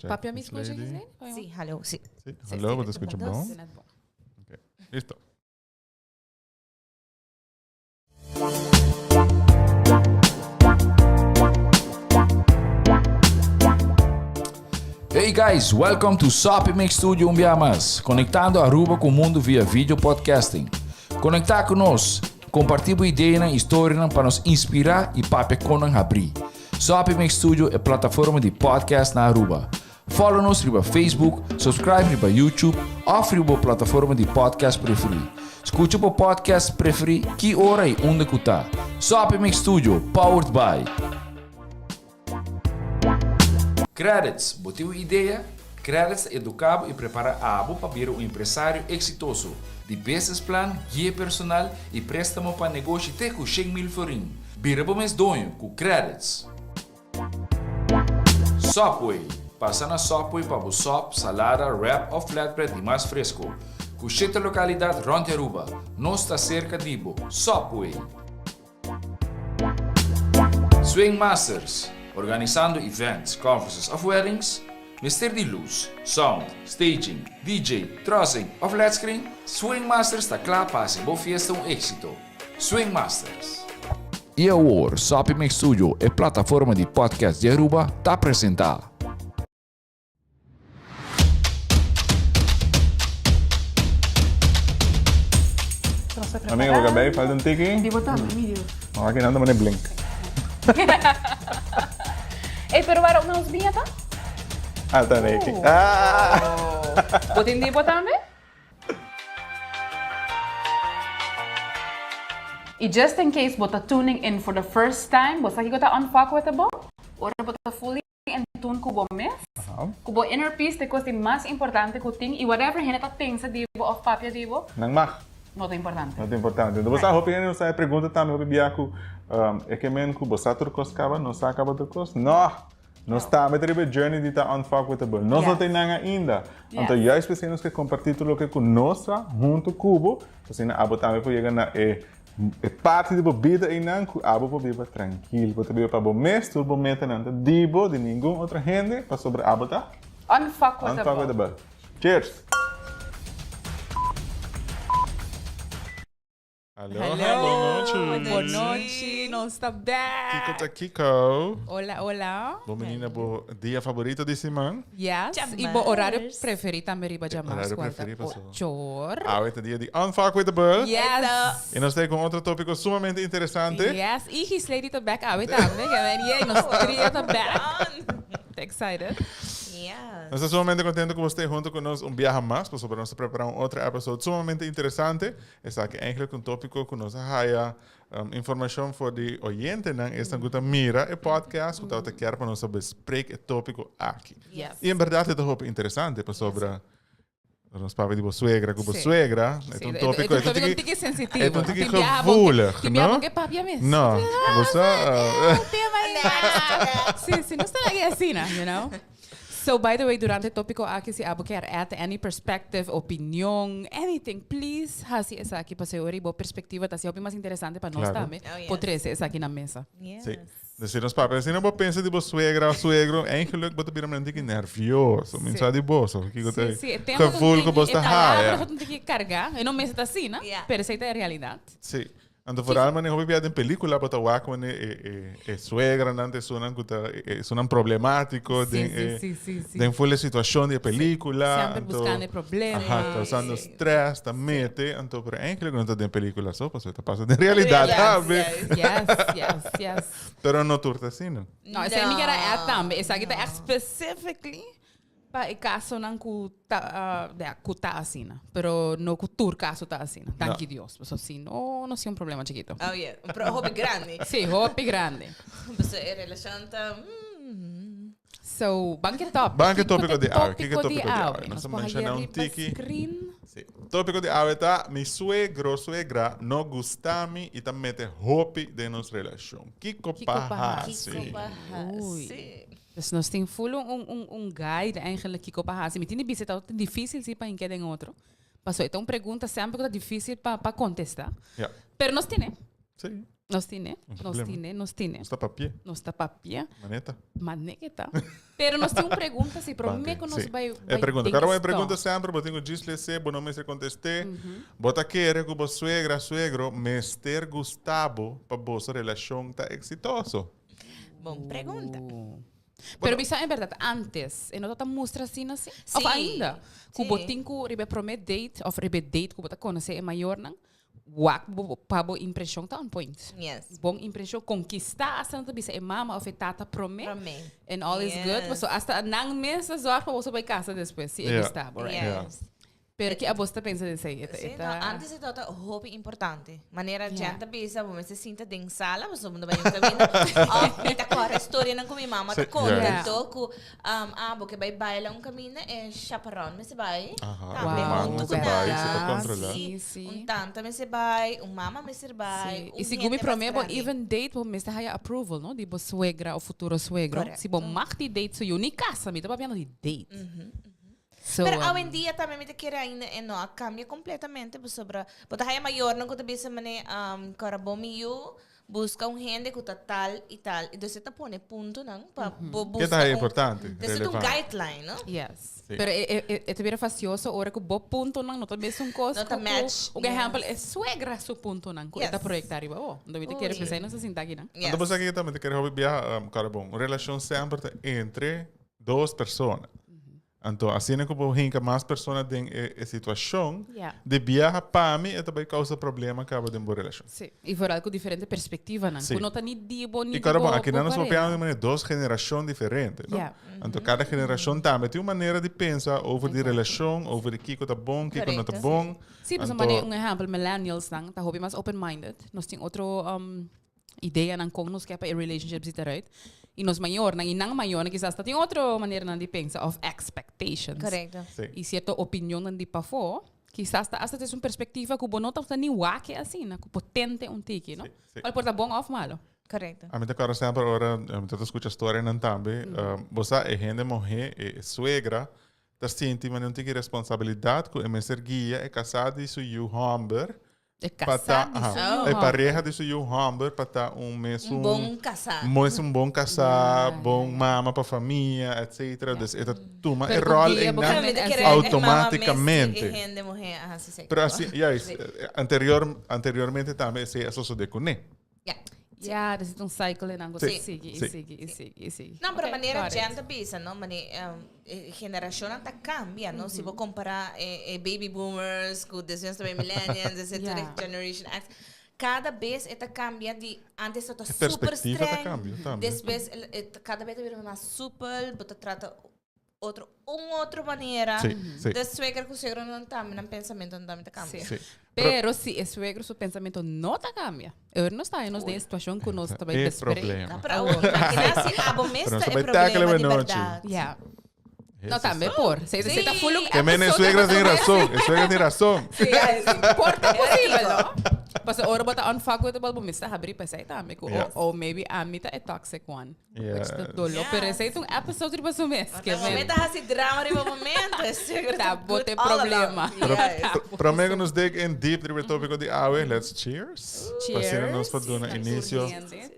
Papia mi scucha Lady. Gisley? Sí, hallo, sí. Sí, hallo, bo ta scucha bon? Sí, net bon. Ok, listo. Hey guys, welcome to Soppy Mix Studio un bia mas, conectando Aruba cu mundo via video podcasting. Conecta cu nos, comparti bo ideanan y storianan pa nos inspira y papia con nan habri. Soppy Mix Studio e plataforma di podcast na Aruba. Follow nos riba Facebook, subscribe riba YouTube of riba bo plataforma di podcast preferi. Scucha bo podcast preferi ki ora y unda cu ta. Soppy Mix Studio, powered by. Credits, bo tin un idea? Credits ta educa bo y prepara abo pa bira un empresario exitoso. Di business plan, guia personal y prestamo pa negoshi te cu 100,000 florin. Bira bo mes doño cu Credits. Subway, Pasa na Subway pa bo sop, salada, wrap of flatbread di mas fresco. Cu shete localidad rond di Aruba. Nos ta cerca di bo. Subway! Swing Masters, Organisando events, conferences of weddings? Mester di luz, sound, staging, DJ, trussing of led screen? Swing Masters ta cla pa haci bo fiesta un exito. Swing Masters. Y awor, Soppy Mix Studio, e plataforma di podcast di Aruba, ta presenta. Amiga, bo cabey falta un tiki. Di bo tambe, mi Dios. No, aki nan ta mane blink. Ey, pero waarom nos biña ta? Ah, ta neki. Ah! Bo tin di bo tambe? Y just in case bo ta tuning in for the first time, bo sa kico ta unfuckwithable? Ora bo ta fully in tune cu bo mes, cu bo inner peace ta e cos di mas importante cu tin y whatever hende ta pensa di bo of papia di bo, Nan mag. no ta importante. No ta importante. Bo sa hopi hende no sa e pregunta tambe hopi bia cu e ke men cu bo sa tur cos caba, no sa caba tur cos? No! Nos tambe ta riba e journey di ta unfuckwithable. Nos no tin nan ainda. Anto juist p'esei nos ke comparti tur loke cu nos sa hunto cu bo, asina abo tambe por yega na e E parti di bo bida einan ku abo por biba trankil. Bo ta biba pa bo mes, tur bo metanan ta di bo, di ningun otro hende, pasobra abo ta Unfuckwithable. Unfuckwithable. Cheers! Aloha, Hello, bon bon nochi. nochi, nos ta Kiko back. ta kiko? Hola, hola. Bo menina bo dia favorito di siman? Yes, y bo horario preferi tambe riba djamars Horario cual ta preferi paso. ochor. Awe ta dia di Unfuckwithable. Yes. Y nos ta cu otro topico sumamente interesante. Yes, y Gislady ta back awe tambe. Ke men yey, nos trio ta back. Ta excited. Yes. Nos ta sumamente contento cu bo stay hunto cu nos un biaha mas, pasobra nos ta prepara un otro episode sumamente interesante. Esaki eigenlijk un topico cu nos a haya Informashon for di oyentenan, esnan ku ta mira e podcast, ku tabata kier pa nos a bespreek e tópiko aki. Yes. I en bèrdat e ta hopi interesante pasobra nos papia di bo suegra ku bo Sí. suegra, e ta un Sí, tópiko, e ta un tópiko un tiki sensitivo. e ta un tiki Tin biaha bo ke- gevoelig, tin biaha no? bo ke papia mes. No, bo sa, Tema ei. Sí, sí, nos ta lag'e asina, you know. So by the way, durante e topico aki si abo kier add any perspective, opinion, anything, please haci esaki pasobra ora bo perspectiva ta haci hopi mas interesante pa nos Claro. tambe Oh, yes. por trece esaki na mesa. Yes. Sí. Dus si nos papia, si no bo pensa di bo suegra o suegro, eigenlijk bo ta bira un tiki nervioso. Mi Sí. sa di boso, kiko ta Sí, sí, e tema ta un gevoel ku tiki, bo e ta palabra haya. ta un tiki carga, e no mester ta asina, Yeah. pero esey ta e realidad. Sí. Anto vooral wanneer hopi bia den pelicula bo ta wak wanneer e e e suegranan ta esunnan ku ta e esunnan problematico Sí, den sí, e sí, sí, sí. den full e situacion di e pelicula. Semper Anto buscando e problema. Aha, causando stress, ta mete. Anto pero eigenlijk no ta den pelicula so, pasobra ta pasa den realidad Yes, tambe. yes. Yes, yes, yes. Pero no tur ta asina. No, esei mi kier a add tambe. Esaki ta No. echt specifically Pa e kasonan ku ta ya ku ta asina, pero no ku tur kaso ta asina. Danki Dios, pasobra si no nos tin un problema chikito. Oh yeah, un pro hopi grandi. Sí, hopi grandi. Pasobra e relashon ta mm. So, ban ke topic. Ban ke Kiko tópiko ta di awe? Kiko tópiko di tópiko di awe? awe? Nos Nos a por menshoná haya un riba tiki. screen. Sí. Tópiko di awe ta, Mi suegro, suegra no gusta mi i ta mete hopi den nos relashon. Kiko Kiko pa pa hasi? Kiko pa Oei. hasi? Dus nos tin full un, un, un, un guide eigenlijk kiko pa hasi. Mi tin di bisa ta difícil si pa hinke den otro. Paso e ta un pregunta semper ku ta difícil pa, pa kontestá. Ja. Pero nos tine. Sí. Nos tine, nos tine, nos tine. Nos ta papia. Nos ta papia. Maneta. Maneta. Pero nos tin un pregunta, si promé ku nos bai. E pregunta. Karo e pregunta semper, bo tin ku djis lese, bo no mester kontest'é. Bo ta kere ku bo suegra, suegro mester gusta bo pa boso relashon ta eksitoso? Bon pregunta. Pero bisa en bèrdat, antes e no ta mustra asina si? Òf ainda? Ku bo tin ku riba e promé date òf riba e date ku bo ta konosé e mayornan, Wak bo pa bo impresion ta on point. Yes. Bon impresion, conquista hasta nan ta bisa e mama of e tata prome. Prome. And all is good. Yes. Paso hasta nan mes ta zorg pa boso bay casa despues si e Yeah. gusta bo, right? Yes. Pero ki abos ta pensa di esey? E ta- Sí, e no, ta- antes e tabata hopi importante. Manera Yeah. Jen ta bisa, bo mester sinta den sala, pasobra bo no bai un caminda. Of mi ta kore storianan ku mi mama ta Sí, konta yeah. anto ku Um, ah, bo ke bai baila un caminda e chaperon mester bai. Aha, Tambe un man hunto mester cu bai, nan. si pa controla. Sí, sí. Un tanta mester bai, un mama mester bai. Sí. Un Y segun mi hende mas prome bo grandi. even date bo mester haya approval, no? Di bo suegra o futuro suegro. Correcto. Si bo mag di date su yu ni casa, mi ta papiando di date. So, Pero um, awendia tambe mi ta kere ainda e no a cambia completamente pasobra bo ta haya mayornan cu ta bisa mane um, cora bo mi yu Busca un hende cu ta tal y tal. Y dus e ta pone puntonan pa bo Ke busca ta un... importante, Dus e ta un relevante. guideline, no? Yes. Sí. Pero e, e, e, e ta bira fastioso ora cu bo puntonan no ta mesun cos No ta cu- cu- match. Un ehempel, e suegra su puntonan cu e ta Yes. proyecta riba bo. Anto mi ta kere Oei. pensai nos ta sinta aki, no? Yes. Anto bo sa ke tambe ta kere hopi biaha, um, kòrda bon, un relashon semper ta entre dos persona. Anto asina ku bo hinka mas persona den e e situashon, Ja. di biaha pa mi e ta bai kousa problema kaba den bo relashon. Sí. I vooral ku diferente perspektivanan. Sí. Ku no ta ni di bo ni I di kòrda bo bon, aki bo nan nos pareha. papiando di manera dos generashon diferente, no? Ja. Anto kada generashon tambe tin un manera di pensa over di Exacto. relashon, over di kiko ta bon, kiko no ta Korekto. bon. Sí, pasobra Anto, manera un ehèmpel, millennialsnan ta hopi mas open-minded. Nos tin otro um, ideanan kon nos ke pa e relationship zit eruit. I nos mayornan i nan mayornan kisas ta tin otro maneranan di pensa of expectations. Correcto. Sí. I cierto opinionnan di pafó, kisas ta hasta tes un perspectiva ku bo no tabata ni wak asina, ku potente un tiki, no? Sí, sí. Al por ta bon of malo. Correcto. A mi ta kòrda semper ora mi ta skucha storianan tambe, bo sa e hende muhé, e suegra, ta sinti manera un tiki responsabilidat ku e mester guia e kasá di su yu hòmber E Pa ta, kasá di aha, su yu e hòmber. pareha di su yu hòmber pa ta un mes Un un bon kasá. mes un bon kasá, Ja, bon ja, ja. mama pa famia, etcetera. Ja. Dus e ta tuma e Pero ku ròl guia bo einan kan Mi ta kere automáticamente. E mama mes i e hende muhé a hasi esei. Pero asi, juist, anterior, anteriormente tambe esei a sosodé kuné. Ja. Ja, er zit un cycle in aan Sí, sigui, sí. sigui, i sigui, i sigui. No, pero Ok, manera got it. Jen ta bisa, no? Mane, e generacionnan ta cambia, no? Si bo compara e, e baby boomers cu despues ta bay millennials, despues Ja. ta generation X. Cada bes e ta cambia di antes ta E super perspectiva ta streng, cambia tambe. despues el- e ta- cada bes ta bira mas supel, bo ta trata otro un otro manera. Sí, sí. De suegra cu suegronan tambe, nan pensamentonan tambe ta cambia. Sí. Sí. Pero si e suegro su pensamento no ta cambia, e no sta nos den situacion cu nos ta bay E bespreken. problema. Pero awor, imagina si abo mes Pero nos ta ta e bay tackle problema di anochi. berdad. Ja. No, Jesús. tambe por. Se, se ta full un Que men e episode suegra tambe. tin razón. E suegra tin razón. Sí, sí. Por ta posibel, no? Paso ora bo ta unfuckable, bo mester habri pa esey tambe. Cu, Yes. o, o maybe ami ta e toxic one. Which ta Yes. dolo. Pero esey ta un episode riba su mes. Ota Que men. momento hasi drama riba momento. E suegra Ta ta bo good te all along. problema. Pero, Yes. promé ku nos dig in deep riba e tópiko di awe, let's cheers. Pa asina nos por duna Cheers. inisio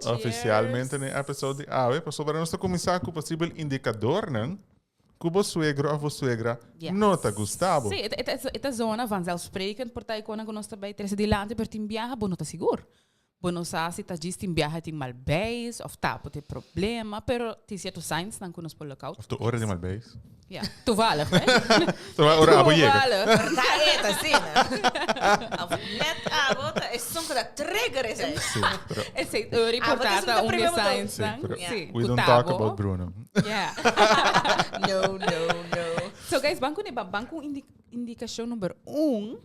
ofisialmente na e episode di awe. Pasobra nos ta kuminsá ku posibel indikadornan ku bo suegro òf bo suegra Yes. no ta gusta bo. Sí, e ta, e ta, e ta zona vanzelfsprekend por ta ikona ku nos ta bai trese dilanti, pero tin biaha bo no ta sigur. Bo no sa si ta djis tin biaha tin mal beis of ta bo tin problema, pero tin cierto signs nan ku nos por look out. Of tur ora tin mal beis. Ja, toevallig, hè? Tur ora abo yega. Toevallig. Ta e ta asina. Of net abo ta esun ku ta trigger esei. Sí, pero, Esei ora Ah, bo ta por ta esun ta un prima de bo ta- signs sí, nan. pero Sí, we ku don't ta talk bo. about Bruno. Yeah. No, no, no. So guys, ban ku ne ban ku indikashon number un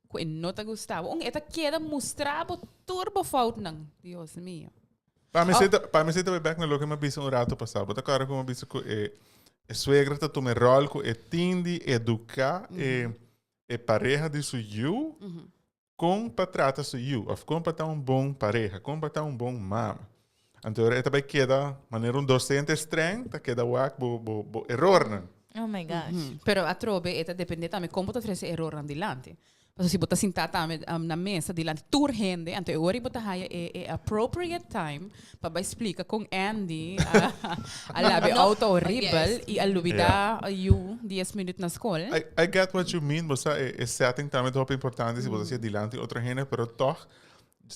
Ku e no ta gusta bo. Un e ta keda mustra bo tur bo foutnan. Dios mio. Pa mi sita, pa mi sita bek na loke mi a bisa un rato pasá. Bo ta kòrda ku mi a bisa ku e e suegra ta tuma e ròl ku e tin di eduká e e pareha di su yu kon pa trata su yu òf kon pa ta un bon pareha, kon pa ta un bon mama. Anto e ta bai keda manera un docente streng ta keda wak bo bo bo erornan. Oh my gosh. Pero atrobe e ta depende tambe kon bo ta trese erornan dilanti. Pasobra si bo ta sintá tambe na mesa dilanti tur hende, anto e ora ei bo ta haya e e appropriate time pa bai splika kon Andy a a laba e auto horibel i a lubidá yu dies minüt na skol. I I get what you mean, bo sa e e setting tambe ta hopi importante si bo ta hasié dilanti otro hende, pero tòg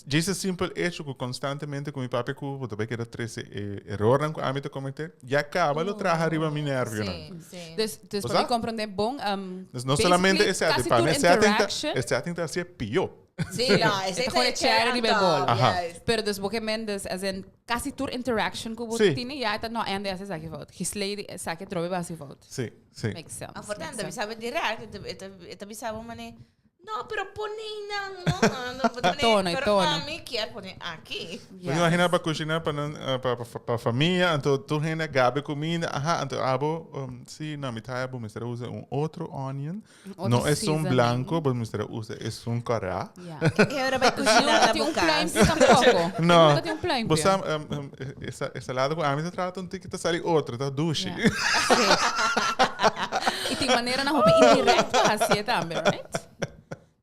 Djis e simpel hecho cu constantemente cu mi papia cu bo ta bay keda trece e erornan cu ami ta comete, ya caba lo traha riba mi nervionan. Sí, sí. Dus, dus Bo pa mi sa? comprende bon, um, Dus no solamente basically e setting, casi pa tur mi e setting ta, interaction, e setting ta hacié pio. Sí, no, esey E ta ta gewoon e e cherry cherry on riba e top, bol. Aha. yes. Pero dus bo ke men dus, as in, casi tur interaction cu bo Sí. tini, ya e ta no, Andy haci esaki fout. Gisley esaki trobe bo haci fout. Sí, sí. Makes sense. Afortunadamente, makes ta sense. bisa bo direct, e ta, e ta bisa bo mane, No, pero pone nan, no, no, no, pone, Tono, e pero tono. ami kier pone aki. Yes. Imagina pa cocina pa nan, eh, pa, pa, pa familia, anto tur hende gabe cuminda, aha, anto abo, um, si, na mitad abo mester usa un otro onion. Otro no es un seasoning. blanco, bo mester usa es un cora. Ja. E ora bai cocina Nunca na tin bo un cas. pluimpje tampoco. No. Nunca tin un pluimpje. Bo sa, um, um, esa, esa lado cu ami ta trata un tiki ta sali otro, ta dushi. Ja. Sí. Y tin manera na hopi indirecto hacié tambe, right?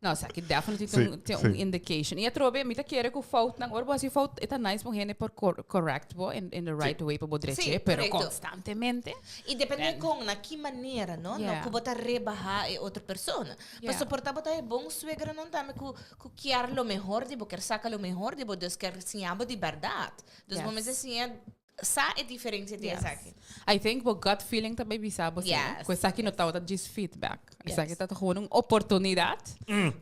No, sa ki definitely Sí, tin, tin sí. un indication. Y atrobe, mi ta kere ku foutnan, ora bo haci fout, e ta nice pa un hende por cor correct bo in, in the right way pa bo dreche, Sí, pero correcto. constantemente. Y depende con na ki manera, no? Yeah. No ku bo ta rebaha e otro persona. Yeah. Paso por ta bo ta e bon suegranan tambe ku ku kier lo mehor di bo, kier saka lo mehor di bo, dus kier siña bo di berdad. Dus bo Yes. mester siña Sa e diferencia di Yes. esaki. I think bo gut feeling ta bay bisa bo Yes. Ku esaki no tabata djis feedback. Yes. Esaki ta gewoon un oportunidad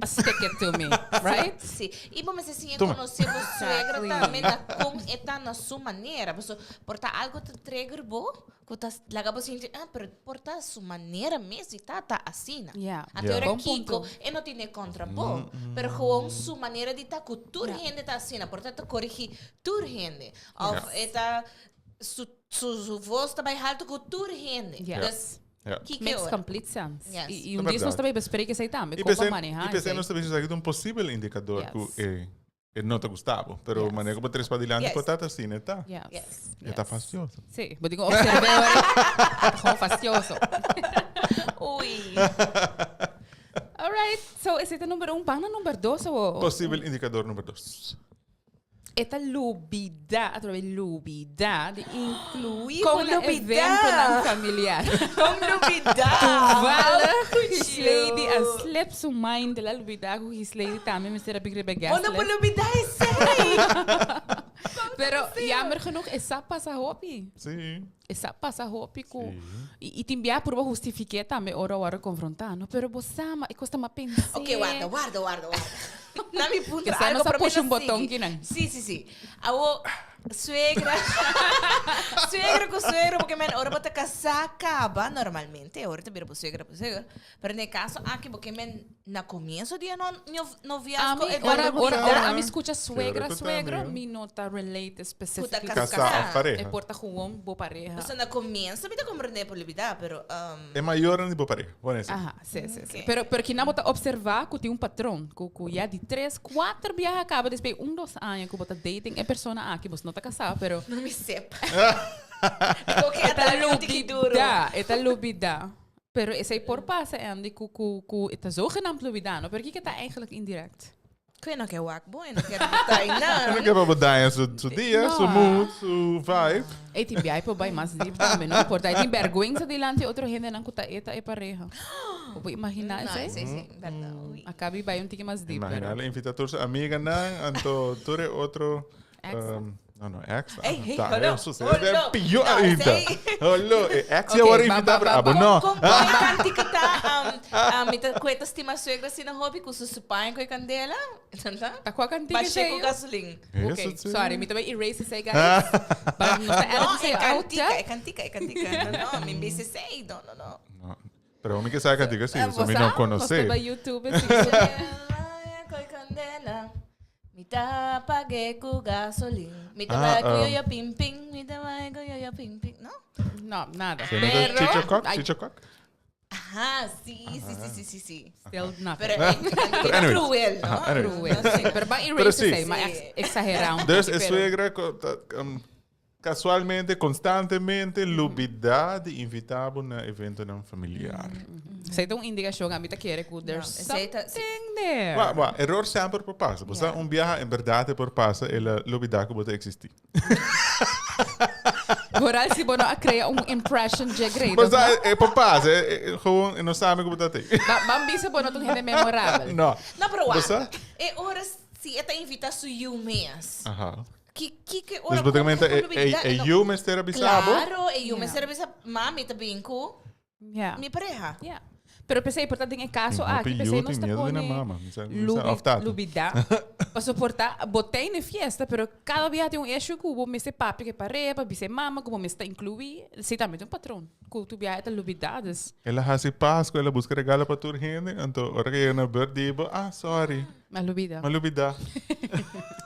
pa stick it to me, right? Sí. Y bo mester siña Tuma. conoce bo suegra Exactly. tambe na con e ta na su manera. Paso por ta algo ta trigger bo, cu ta laga bo sinti, ah, pero por ta su manera mes di ta, ta asina. Yeah. Anto Yeah. ora Bon Kiko, punto. e no tine contra bo, pero gewoon su manera di ta cu tur hende ta asina. Por ta ta corrigi tur hende. Of e ta su su su voz ta bai halto ku tur hende. Yes. Dus Ja. kiko Makes ora? complete sense. Yes. I, i un Ta dies nos berdad. ta bai bespreken esei tambe, I kon pa pensé, maneha i pensé esei. nos ta bisa esaki ta un posibel indicador Yes. ku e, e no ta gusta bo. Pero Yes. manera ku bo tres padilanti Yes. por ta ta asina e ta. Yes. Yes. E ta fastioso. Sí, bo tin ku observe ora. Ta gewoon fastioso. Ui. All right, so esei ta number un. Ban na number dos awo. Posibel indicador number dos. E ta lubida, atrobe lubida di inclui Con bo na lubida. eventonan familiar. Con lubida. Toevallig Gislady a slip su mind, el a lubida cu Gislady tambe mester a big riba Bo no guest por list. lubida esey. Pero jammer genoeg, e sa pasa hopi. Sí. E sa pasa hopi cu Sí. y, y tin bia purba hustifiké tambe ora ora confrontá, no? Pero bo sa, ma e cos ta ma pensé. Ok, warda, warda, warda, warda. Na mi punto Que sa algo nos a promé push un nos botón sigui. kinan. Sí, sí, sí. Awo, suegra. suegra cu suegro, porque men, ora bo ta casá caba normalmente, ora ta bira bo suegra bo suegro. Pero den e caso aki, porque men, na comienzo di e no, no, noviazgo, Ami, e ora, guarda ora, cuidado. ora ami scucha suegra, Suegra cu suegro, tambe. mi no ta relate specifically. Cu ta Casá casá. of pareha. E por ta gewoon bo pareha. Pasobra na comienzo mi ta comprende por lubida, pero um, E mayornan di bo pareha. Bon esei. Aha, sí, sí, sí. Ok. Pero, pero kinan bo ta observa cu tin un patron, cu, cu ya di tres, cuater biaha caba despues un, dos aña cu bo ta dating e persona aki, bos no ta casá, pero no mi sepa. Oké, e ta ta tiki duro. lubida, e ta lubida. Pero esei por pasa, Andy, cu, cu, cu e ta zogenaamd lubida, no? Pero kiko ta eigenlijk indirect? Ku e no ke wak bo, e no ke detaye E nan. no ke pa bo daña su, su dia, su No. mood, su vibe. E tin biahe por bai mas diep tambe, no? Por ta e tin bergüenza dilanti otro hendenan ku ta e ta e pareha. Bo por imaginá No, esei? sí, sí, berdad. Ui. A kabi bai un tiki mas diep, Imaginá pero. el invita tur su amiganan, anto tur e otro Ex. No, no, ex. Ey, hey, Ta, hallo, eso se hallo. debe pilló No, ahorita. sí. Hallo, eh, ex Ok, ya ahora ba, invita, ba, pero ba, abo ba. no. Con con e cantica ta um, um, mi ta cueta stima suegra sina hopi cu su supain cu e candela. Ta cua cantica Bashe esei? cu gasolin. Ok, Eso sí. sorry, mi ta bay erase esei, guys. Pa nos ta edit No, esei e out, cantica, ja? e cantica, e cantica. No, no, mi bisa esei. No, no, no. No, pero mi que sabe cantica sí, Ah, eso mi bo no sa? conoce. Nos ta bay YouTube esei. Cu e candela. Mi ta pag'é ku gasolin. Mi ta Ah, bai ku um. yoyo pin pin. Mi ta bai ku yoyo pin pin. No? No, nada. Sí, no ta Pero, Chicho Cock, ay, Chicho Cock. Ajá, sí, sí, sí, sí, sí, sí. Still nothing. Pero eh, Pero era anyways. cruel, no? Ajá, anyways. Cruel. No, sí. Pero ba Pero erase sí. esei, ma Sí. ex exagera un Dus poco, e pero- suegra co- ta- um, casualmente, constantemente, lubida di invita bo na eventonan familiar. Esei ta un indikashon, ami ta kere ku there's something there. Wa, wa, error semper por pasa. Bo sa un biaha en berdad e por pasa, el a lubida ku bo ta existi. Vooral si bo no a crea un impression dje great, Bo of sa, no? e por pasa, e, e, gewoon e no sabe ku bo ta tei. Ba, ban bisa bo no ta un hende memorabel. No. No, pero Bo wak, sa? e ora si e ta invita su yu mes. Aha. Ki, ki, ki ora Dus básicamente kon e, e lubida, e, e no. yu mester a bisa bo. Claro, e yu mester a bisa, mami ta bin ku Ja. mi pareha. Ja. Pero p'esei por ta den e caso Tin hopi aki, p'esei yu nos tin ta miedo di nan pone mama. Mi sa, mi sa, lubi, of tata. lubida. Paso por ta bo ta in e fiesta, pero cada bia tin un issue cu bo mester papia cu e pareha, pa bisa e mama cu bo mester ta inclui. Esei tambe ta un patron, cu tu bia e ta lubida, dus. El a haci Pascu, el a busca regalo pa tur hende, anto ora cu yega na birthday bo, ah, sorry. M'a lubida. M'a lubida.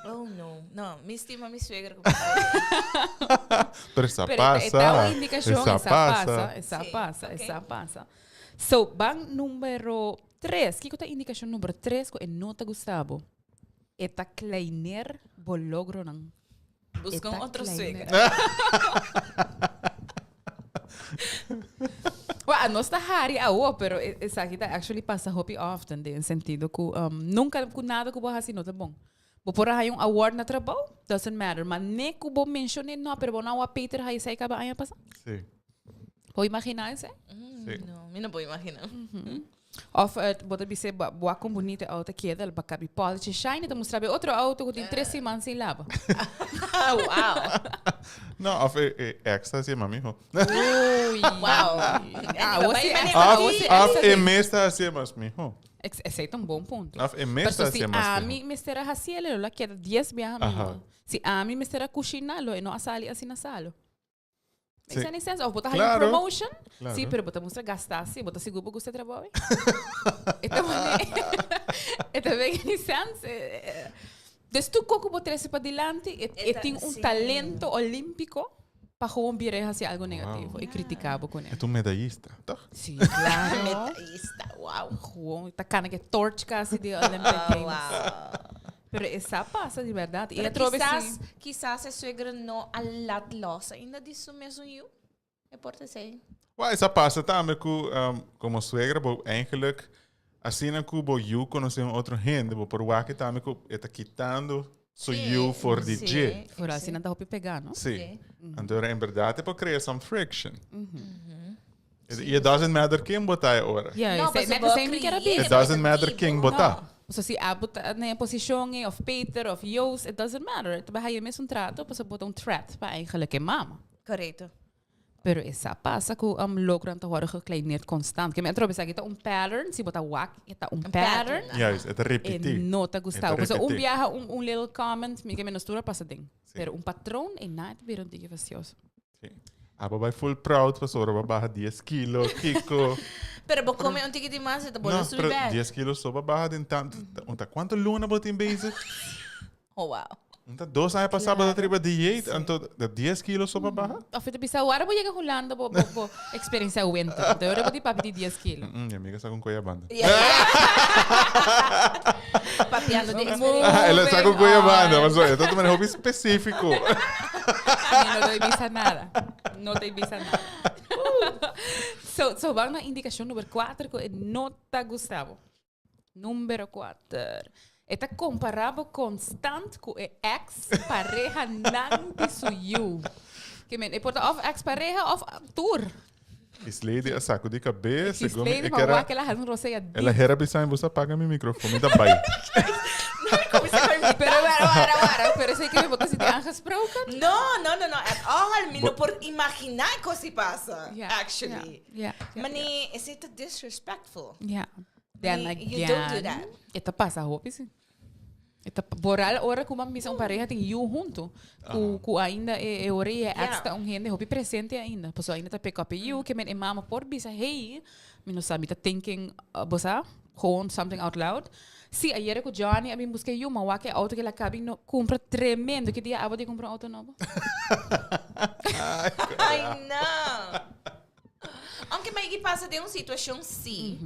Oh no, no, mi stima mi suegra como suegra. Pero esa Pero pasa. e ta un indicacion, Esa esa pasa, esa Sí, pasa, ok. esa pasa. So, ban numero tres. Kiko ta indicacion numero tres cu e no ta gusta bo? E ta kleineer bo logronan. Busca un E ta otro kleineer. suegra. Well, nos ta hari awo, pero esaki ta actually pasa hopi often den sentido cu nunca cu nada cu bo haci no ta bon. Bo por a haya un award na trabou, doesn't matter, ma ne cu bo mencione no, pero bo no a wak Peter haya esey caba aña pasa. Sí. Por imagina esey? Sí. No, mi no por imagina. Of bo ta bisa bo wak con bunita e auto keda, el baka bi polish y shiny, ta mustra bi otro auto cu tin tres siman sin laba. Wow. No, of e, e ex ta hacié mas miho. Uy. Wow. Ah, awo si ex, Of, awo si ex of ta e hacié. mes ta hacié mas miho. Ex, esey ta un bon punto. Of e mes Paso ta si hacié mas ami miho. mester a hacié, lo a keda dies biaha miho. Aha. Si ami mester a cushiná, lo e no a sali asina salo. Makes Sí. any sense? Of bo ta haña un Claro. promotion? Claro. Sí, pero bo ta mustra gastá sí. Bo ta sigur bo gusta e trabou ei? E ta mane E ta make any sense? Eh, eh, Dus tur kos ku bo trese padilanti, e, e E ta- tin un sí. talento olímpiko pa gewoon bira e hasi algo negativo Wow. i kritiká bo kuné. E ta un medayista, toch? Sí, claro. Medayista, wow. Gewoon, ta kana ku e torch kasi di Olympic Oh, Games. wow. Pero esa pasa di berdad. Y Pero atrobe kisas, si. kisas e suegra no a laat los ainda di su mesun yu. E por ta esei. Wel, esa pasa tambe cu um, como suegra bo eigenlijk asina cu bo yu conoce un otro hende, bo por wak tambe cu e ta kitando su Sí, yu for di sí, dje. Vooral si nan ta hopi pega, no? Sí. Sí. Anto en berdad e por crea some friction. Y it doesn't matter ken bo ta e ora. Ja, No, no, pasobra net esei mi kier a creëer bisa. It doesn't matter ken bo ta. No. So si abo ta na e posicion ei, of Peter, of Joost, it doesn't matter. Ta bay haya mesun trato, pasobra bo ta un threat pa eigenlijk e mama. Correcto. Pero e sa pasa cu um logronan ta worde gekleineerd constant. Ke mi a trobe esaki ta un pattern, si bo ta wak, e ta un Un pattern. pattern. Juist, e ta E repeti. no ta E gusta. ta Pasobra un repeti. biaha, un, un little comment, mi ke mi nos tur a pasa den. Sí. Pero un patroon, e na e ta bira un tiki fastioso. Sí. Abo bai full proud pasobra bo a baha dies kilo, kiko. Pero bo come un tiki di mas e ta bolbe No, subi pero bek. dies kilo so bo a baha den tanto. Un ta cuanto luna bo tin bezig? Oh, wow. Un ta dos aña pasa bo ta riba dieet, anto da dies kilo so bo a baha? Of e ta bisa, ora bo yega Hulanda bo, bo, bo experiencia winter. Anto ora bo di papia di dies kilo. Mm, mi amiga sa con koe a banda. Papiando di experiencia. El a sa con koe a banda, Moving on. pasobra e ta un hopi specifico. Mi no ta bisa nada. No ta bisa nada. So, so ban na indicacion number 4 cu e no ta gusta bo. Numero 4. E ta compara bo constant cu e ex pareha nan di su yu. Ke men, e por ta of ex pareha of tur. Islady a sacu di cabes, segun mi Islady e ma kera wak el a haci un rosea El a diep. hera bisa mi boso a paga mi microfoon, mi ta bay. Pero wara, wara, wara, pero esey ke mi bo ta sinti aangesproken? No, no, no, no, at all. Mi no Bo- por imagina cos di pasa, Ja, actually. ja, ja, ja, Mane, esey ta disrespectful. Ja. Then Mane, again, you don't do that. e ta pasa hopi si. E ta boral ora ku man bisa un pareha tin yu hunto. Ku ku ainda e e ora e ex ta un hende hopi presente ainda. Pasobra ainda ta pick up e yu ke men e mama por bisa hey, mi no sa mi ta thinking bo sa, gewoon something out loud. Si ayera ku Johnny a bin buska e yu, ma wak e auto ke el a kabi no kumpra tremendo. Ki dia abo di kumpra un auto nobo? Ay no. Aunke mi a yegi pasa den un situacion si.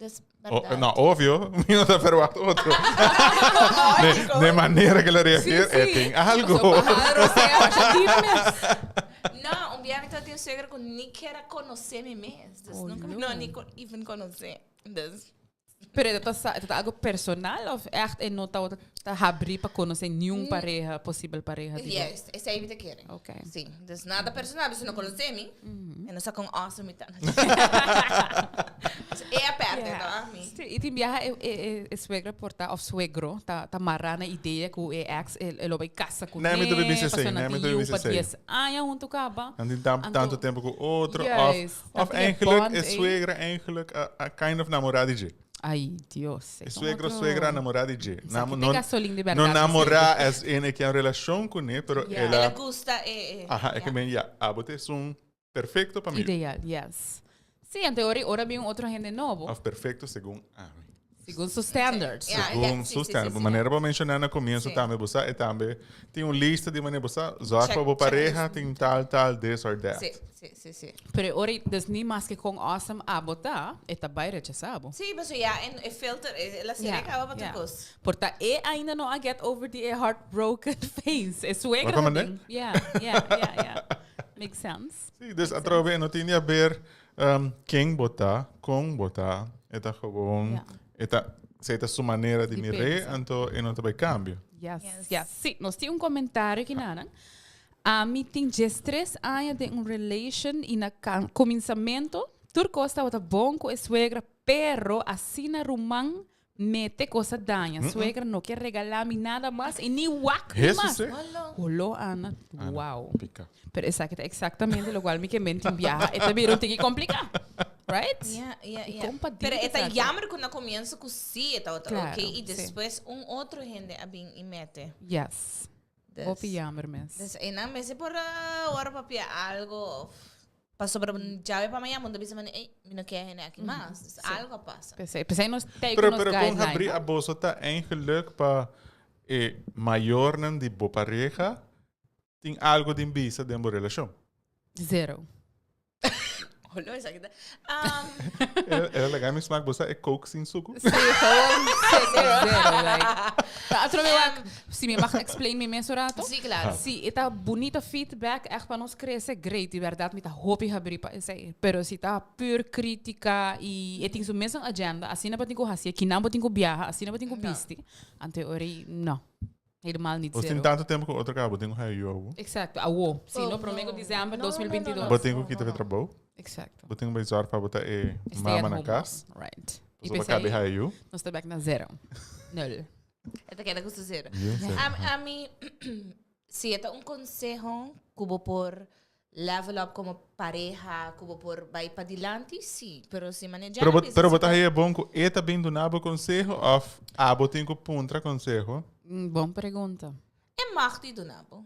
Dus Oh, berdad. no, obvio, mi no ta verwacht otro. De, de manera que la reageer, e tin algo. Pasobra baha rosea, basha dip mes. No, un bia mi tabata den un suegra ku ni kier a konosé mi mes. Dus Oh, nunka mi no. no ni ko- even konosé. Dus Pero e ta sa, e ta algo personal of echt e no ta ta habri pa konosé niun pareha, posibel pareha di bo? Juist, esei mi ta kere. Ok. Sí, dus nada personal, dus no konosé mi. E no sa kon awesome mi ta. Dus e a pèrdè, Ja. no a mi. Sí, i tin biaha e, e, e, e suegra por ta, of suegro, ta, ta mará na idea ku e ex e, e lo bai kasa ku Nee, mi ta ne, bisa pasobra esei, nan nee, mi tin ta yu bisa pa esei. 10 aña huntu kaba. Nan tin tan, Anto- tanto tempo ku otro. Juist, Of, of dat die eigenlijk bond e ei. suegra eigenlijk a, a kind of namorá di dje. Ai, Dios. E suegro, suegra namorá di dje. Esaki no, te gasolin di no berdad, namorá as in e ke un relashon kuné, pero Ja. el El a a... gusta e... e Aha, e ja. ke men ja, abo ta esun perfecto pa mi. Ideal, yes. Sí, en teoria ora bin un otro hende nobo. Of perfecto segun ami. Segun su standards. Ja, Segun ja, sí, su sí, standard. sí, sí. Manera bo menciona na comienzo Sí. tambe, bo sa, e tambe tin un lista di manera bo sa, zorg Check, pa bo check pareha, list. tin tal, tal, this or that. Sí, sí, sí, sí. Pero ora, dus ni maske con awesome abo ta, e ta bai rechasa bo. Sí, paso ya en e filter, e la serie acaba pa tur cos. Por ta e ainda no a get over di e heartbroken face. E suegra Wat ta kan tin. Ja, ja, ja, ja. Makes sense. Sí, dus atrobe no tin di haber um, ken bo ta, con bo ta, e ta gewoon, Ja. e ta, si e ta su manera di Di mir'é, pensa. anto e no ta bai cambio. Yes, Yes. yes. Sí, nos tin un comentario aki nanan. Ami tin 13 aña den un relation y na comiensamento tur cos tabata bon cu e suegra, pero asina ruman mete cos a daña. Suegra no kier regala mi nada mas y ni wak mi Jesús, mas. eh. Holo, Ana. Ana, Wow. pica. Pero esaki ta exactamente locual mi ke men tin biaha. E ta bira un tiki complica. Right? Ja, ja, Y ja. con pa di Pero e ta esaki. jammer cu na comienzo cu si e tabata Claro, ok y sí. despues un otro hende a bin y mete. Yes. Dus, Hopi jammer mes. Dus einan mester por ora papia algo of pasobra llave pa mañana mundo bisa mane ey mi no kier hende aki mas. Dus algo a pasa. Pesey, pesey nos tei Pero, nos pero con guideline, habri no? a boso ta eigenlijk pa e mayornan di bo pareja tin algo di bisa den bo relacion. Zero. Holo esaki ta. Um, Era, era legal mi smaak bo sa e coke sin suco. Sí, gewoon zero, zero. Like. Ta atrobe wak, si mi mag explain mi mes un rato. Sí, claro. Si e ta bunita feedback, echt pa nos crece, great. Di berdad mi ta hopi habri pa esey. Pero si ta pur critica y e tin su mesun agenda, asina bo tin cu haci, kinan bo tin cu biaha, asina bo tin cu bisti. Anto e ora ey, no. Helemaal niet Bo tin zero. tanto tempo cu otro caba, bo tin cu haya yu awo. Exacto, awo. Si, Oh, no, prome cu no. december No, no, no, no, 2022. no. Bo tin cu kita fe trabou. Exacto. Bo tin cu bay zorg pa bo ta e Stay mama at na home cas. mom. Right. Y Pasobra pesey, cabe haya yu. nos ta back na zero. Nul. E ta keda cu su zero. Bien zero. Ami, si e ta un conseho cu bo por level up como pareha, cu bo por bay padilanti, si. Pero si maneja Pero bo, bisa pero si bo ta ta haya bon cu e ta bin duna bo conseho of abo tin cu puntra conseho? Bon pregunta. E mag di duna bo.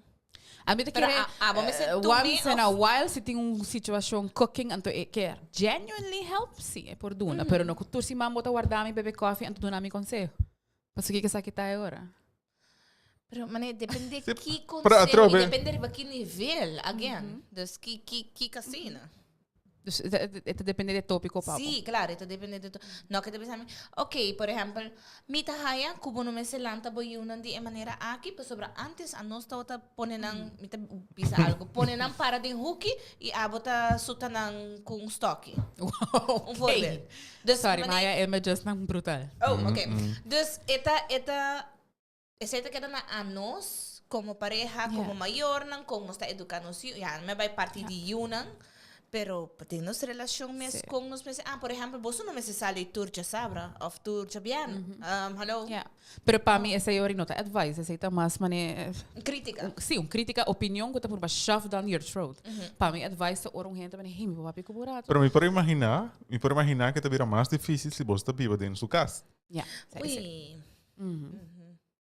A mi ta Pero kere, abo mester tumi once in a of while si tin un situacion cooking anto e kier genuinely help, si e por duna. Pero no cu tur siman bo ta warda mi bebe koffie anto duna mi conseho. Pasobra kiko esaki ta e ora? Pero mane depende Sí, ki pero conseho y atrobe. depende riba ki nivel again. Dus ki ki ki casina. Dus e ta e ta depende di e topico pa bo. Sí, claro, e ta depende di to. No ke ta bisa mi, ok, por ehempel, mi ta haya ku bo no mester lanta bo yunan di e manera aki, pasobra antes anos tabata pone nan, mi ta bisa algo, pone nan para den huki y abo ta suta nan ku un stoki. Wow, Un voorbeeld. Dus Sorry, mane maar ja, images nan brutal. Oh, ok. Dus e ta e ta Esei ta keda na anos komo pareha, komo mayornan, kon nos ta eduká nos yu. Ya, me bai parti di yunan, pero den nos relashon mes kon nos mester, ah, por ehèmpel, boso no mester sali tur djasabra òf tur djabièrnè. Hallo. Ya. Pero pa mi esei ora no ta advice, esei ta mas mane. Krítika. Sí, un krítika, opinion ku ta purba shove down your throat. Pa mi advice ta ora un hende ta mane, hey, mi por papia ku bo rato. Pero mi por imaginá, mi por imaginá ke ta bira mas difísil si bo ta biba den su kas. Ya, esei, esei. Ui.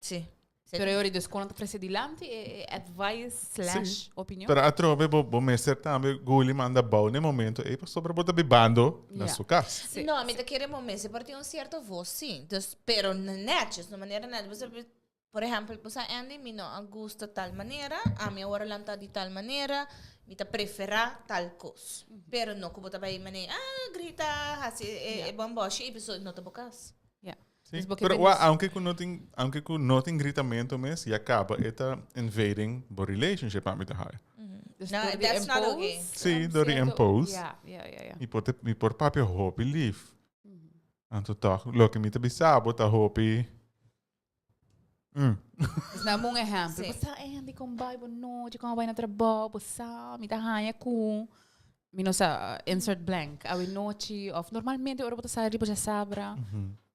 Sí. Pero e ora dus kon ta ofrece dilanti e advice slash opinion. Pero atrobe bo bo mester tambe guli manda bou n'e momento ei pasobra bo ta bibando na su cas. Sí. No, mi ta kere bo mester por tin un cierto voz, sí. Dus, pero netjes, na manera netjes. Bo sabi, por ehempel, bo sa Andy, mi no a gusta tal manera, ami a worde lanta di tal manera, mi ta prefera tal cos. Pero no cu bo ta bay mane, ah, grita, haci e bomboshi, y pasobra no ta bo cas. Ja. Sí. Dus bo ke Pero ben wa, dus- aunque ku no tin, aunque ku no tin gritamento mes, ya kaba e ta invading bo relationship a mi ta haya. Dus No, door di that's not impose, okay. Sí, door di cierto- impose. Ja. Mi por papia hopi lief. Anto toch, loke mi ta bisa bo ta hopi. Dus nou un ehempel. Sí. Bo sa, Andy, con bai bo nochi, con bai na trabou, bo sa, mi ta haña ku, mi no sa, insert blank, awe nochi, of normalmente ora bo ta sali riba djasabra.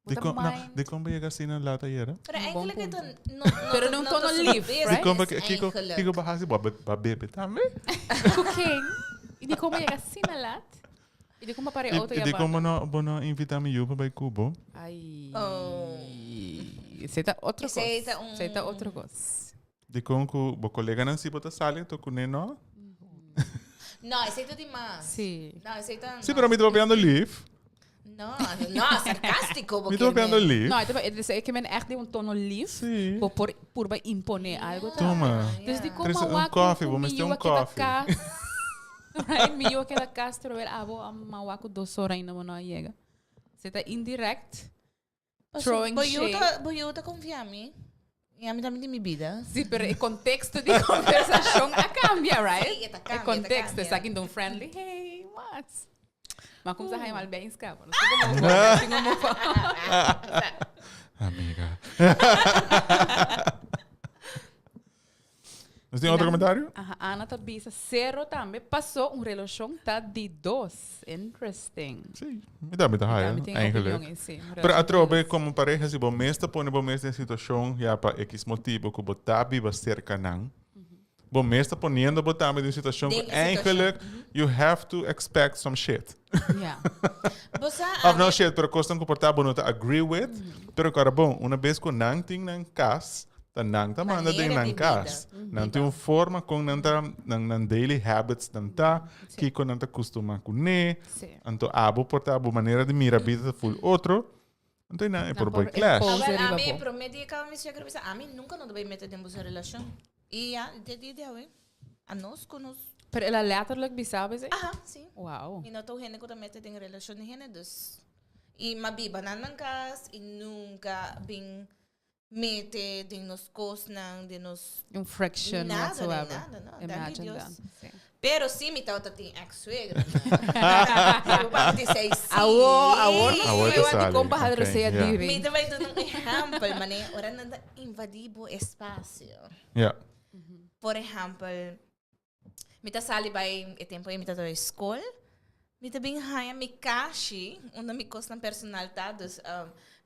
Bo Di ta con, no, mind. di con bo yega asina laat ayera? Pero Un bon eigenlijk het punto. een... No, no, Pero in un no tono ta lief, super right? Di con ba, business kiko, eigenlijk. kiko ba hasi, ba, ba bebe tambe? Cooking. I di con bo yega asina laat? I di con bo para e auto I ya di con banda? bo no invita mi yu pa bai cu bo? Ai. Oh. Esey ta otro cos. Esey ta un- Esey ta otro cos. Di con cu bo coleganan si bo ta sali anto cu ne no? No, esey ta di mas. Sí. No, esey ta... Sí, pero mi ta papiando lief. No, no, sarcástico bo Mi ta kier papiando men. lief. No, e ke men echt den un tono lief. Sí. Bo por purba impone algo ta. Tuma. Dus di como Trece un awak koffie, ku bo mi mester yu un a keda koffie. kas. Right? Mi yu a keda kas terwijl abo a mawa ku dos ora ainda bo no a yega. Se ta indirect. Throwing Bo yu shade. ta, bo yu ta confia mi. Y ami tambe tin mi bida. Sí, pero e contexto di conversacion a cambia, right? Sí, e ta cambia, E contexto, e ta esaki ta un friendly, hey, what? Ma como sa hay mal bem escapa. No sé como no sé como Amiga. Nos tin otro comentario? Aha, Ana ta bisa cero tambe pasó un relacion ta di dos. Interesting. Sí, mi tambe ta haya, Tambe tin eigenlijk. opinion, sí, un Pero relacion atrobe, di dos. como pareja, si bo mes ta pone bo mes den situacion, ya pa X motibo cu bo ta biba cerca nan, bo mes ta poniendo bo tambe den situacion Den cu e situacion. eigenlijk you have to expect some shit. Ja. Bo sa, Of no ami- shit, pero cosnan cu por ta bo no ta agree with. Pero cu ora bon, una bes cu nan tin nan cas, Ta nan ta manda den Manera nan di bida. cas. Nan tin un forma con nan ta, nan, nan daily habits nan ta, kiko nan ta custuma cune. Sí. Anto abo por ta abo manera di mira bida ta full otro. Anto nan e por por boy clash. expose Awel, riba ami bo. prome dia caba mi suegra bisa, ami nunca no ta bay mete den boso relacion. Y ya, te dia di awe, anos cu nos. Pero el a letterlijk bisa bo esey? Aha, si. Wow. Mi no ta un hende cu ta mete den relacion di hende, dus. Y m'a biba nan nan cas y nunca bin Mete den nos cosnan, den nos... Un friction Nada, whatsoever. nada, no. Danki Imagine Dios. that. Sí. Pero sí, mi tata tin ex-suegra. Mi papá dice, sí. Awo, awo, no Awo sé te igual di sali. compa Ok, hadrosea ja. divi. Mi ta bai duna un ehempel, mane, ora nan ta invadi bo espacio. Ja. Por ehempel, mi ta sali bai, e tempo ei mi ta bai school, Mi ta bin haña mi kashi unda mi kosnan personal ta, dus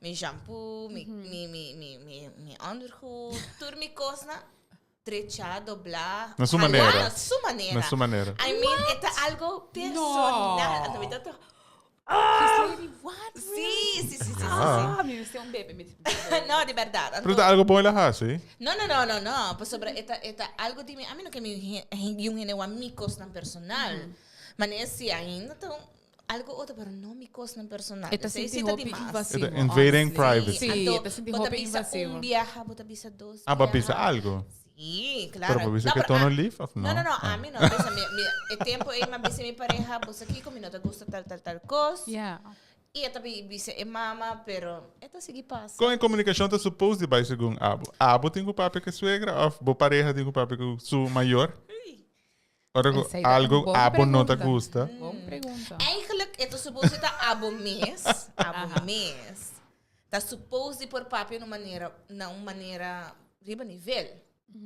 mi shampoo, mi mi mi mi mi mi ondergoed, tur mi kosnan trechá, doblá, Na su halá manera. na su manera. Na su manera. I mean, e ta algo personal. Anto mi ta to, This lady, what? Sí, sí, sí, sí, sí, sí. Ah, mi mester un bebe. Mi No, di berdad. Anto, Pero ta algo bon el a hasi. No, no, no, no, no. Pasobra e ta, e ta algo di mi. Ami no ke mi yu hende wak mi kosnan personal. Manera si ainda ta un algo otro, pero no mi kosnan personal. E ta Esei sinti si ta hopi dimas. invasivo. E ta invading honestly. privacy. Sí, Anto, e ta sinti bo ta hopi bisa invasivo. un biaha, bo ta bisa dos Ah, bo a bisa biaha. algo? Sí, claro. Pero bo bisa No, ke pero tono a- lief of no? No, no, no, Ah. ami no. Bisa mi, mi, e tempo ei mi a bisa mi pareha, bo sa kiko, mi no ta gusta tal, tal, tal kos. Ja. I e ta bisa e mama, pero e ta sigui pasa. Kon e komunikashon ta supos di bai segun abo? Abo tin ku papia ku e suegra òf bo pareha tin ku papia ku su mayor? Ora ku Esei ta un algo bon abo no ta pregunta. gusta. Bon pregunta. Eigenlijk e ta supos di ta abo mes, abo mes. Ta supos di por papia na un manera, na un manera riba nivel.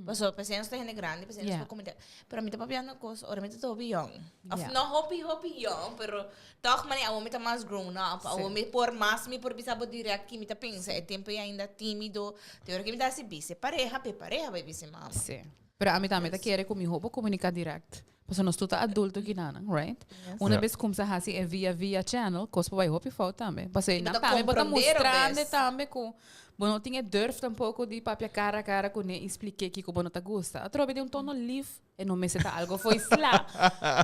Pasobra p'esei nos ta hende grandi, p'esei nos por komunika. Pero mi ta papiando kos ora mi ta hopi yong. Of no hopi hopi yong, pero tòg manera awor mi ta mas grown up. Awor mi por mas mi por bisa bo dirèkt ki mi ta pensa. E tempu ei ainda tímido. Te ora ki mi ta hasi bisa e pareha, p'e pareha bai bisa e mama. Sí. Pero ami tambe ta kere ku mihó bo komuniká dirèkt. Pasobra nos tur ta adulto kinanan, right? Una bes kumsa hasi e via via channel, kos por bai hopi fout tambe. Pasobra I bo nan ta tambe bo ta komprondé mustrando robes. tambe ku bo no tin e durf tampoko di papia kara a kara kuné i spliké kiko bo no ta gusta. Atrobe den un tono lif e no mester ta algo fo'i sla,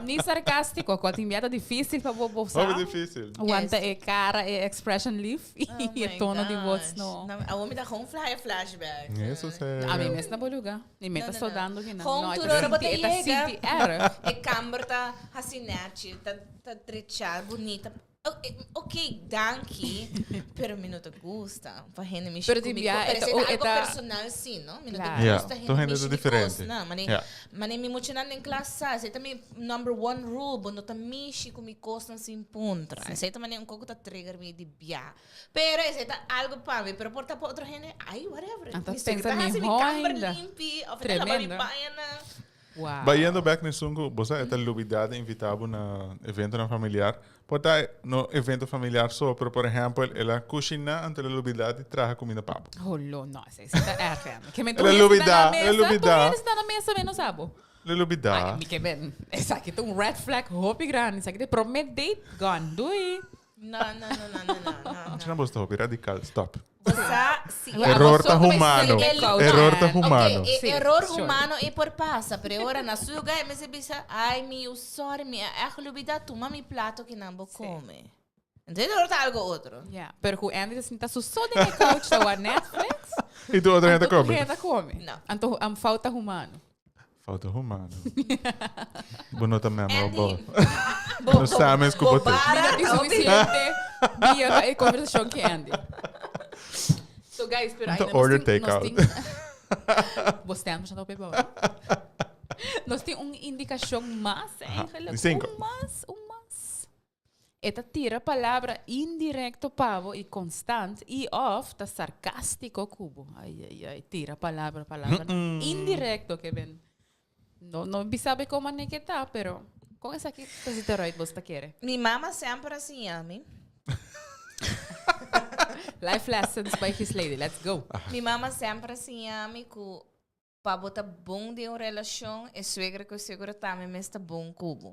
ni sarkástiko, kual tin bia ta difísil pa bo bo sa. Hopi difísil. Wanta e kara, e expression lif i Oh e my tono di voz gosh. no. No, awor mi ta gewoon fly flashback. Eso se. Ami mes na bo luga. Mi mes No, ta no, no. soldando kinan. Gewoon No, e tur ta ora bo ta sinti, e ta yega. sinti erg. E kamber ta hasi nechi, ta ta trechá, bunita. Ok, danki, pero mi no ta gusta pa hende mishi Pero ku tin mi bia kos. Pero e ta- esei o ta e algo ta- personal sí, no? Mi no ta Claro. Ja, gusta tur hende hende ta mishi mi diferente. kosnan. Mane, Ja. mane mi muchanan den klas sa, esei ta mi number one rule, bo no ta mishi ku mi kosnan sin puntra. Esei ta mane un kos ku ta trigger mi di bia. Pero esei ta algo pa mi, pero por ta pa otro hende, ai, whatever. Anto Mi suegra pensa ta hasi mi mihó kamber ainda. limpi, of e ta laba mi Tremendo. pañanan. Wow. Bayendo bek na esun ku bo sa e ta lubida di invita bo na eventonan familiar. Por ta no evento familiar so, pero por ehempel el a kushiná anto el a lubida di traha kuminda pa bo. Holo, no, esei si ta erg, hè. Ke men El a tur hende sta na lubida, el a mesa, tur lubida. hende sta na mesa menos abo. El a lubida. Ai, mi ke men, esaki ta un red flag hopi grandi. Esaki ta e prome date gone. Doei. No, no, no, no, no, no, no. Asina bo sta hopi radical. Stop. Bo sa si Error ta humano. Error ta humano. Ok, e Sí, error sure. humano e por pasa, pero e ora na su lugar e mester bisa, ay mi yu, sorry, mi a echt lubida, tuma mi plato ki nan bo come. Entonces error ta algo otro. Ja, pero ku Andy ta sinta su so den e couch ta wak Netflix. Y tur otro hende Anto tur come. hende ta come. No. Anto am falta humano. Falta humano. Bo no ta memorable. Andy, No sa mes ku bo te. Mi no tin suficiente dia pa e conversacion ku Andy. So guys, pero Anto ainda nos order tin, nos takeout. tin Bo stem sa tope bo. Nos tin un indicacion mas eigenlijk. di cinco. Un mas, un mas. E ta tira palabra indirecto pa bo y constant y of ta sarcastico cu bo. Ay, ay, ay, tira palabra, palabra indirecto ke ben. No, no bisa be con mane ke ta, pero con esaki ta zit eruit bos ta kere. Mi mama semper a siña mi. Life lessons by his lady, let's go. Mi mama semper a siña mi cu Pa bo ta bon den un relashon, e suegra ku e suegro tambe mes ta bon ku bo.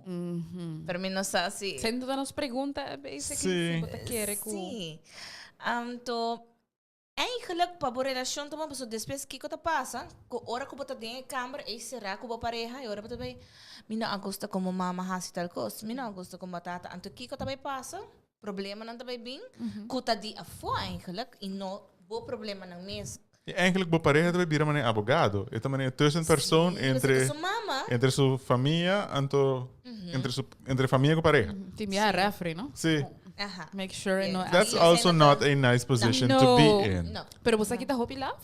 Pero mi no sa si. Sin duda nos pregunta basically si bo ta kere ku. Sí. Anto, eigenlijk pa bo relashon ta bon, pasobra despues kiko ta pasa, ku ora ku bo ta den e kamber ei será ku bo pareha, e ora bo ta bay, mi no a gusta komo mama hasi tal kos, mi no a gusta komo tata. Anto kiko ta bay pasa? Problemanan ta bay bin, ku ta di afó eigenlijk, i no bo problemanan mes. I eigenlijk bo pareha ta bay bira manera abogado. E ta manera tussenpersoon Sí, entre su mama. entre su famia anto entre su entre famia ku pareha. Tin bia referee, no? Sí. Aha. Make sure no. That's Sí, also sí, not a nice position to be No. in. No. Pero bo sa kita hopi love?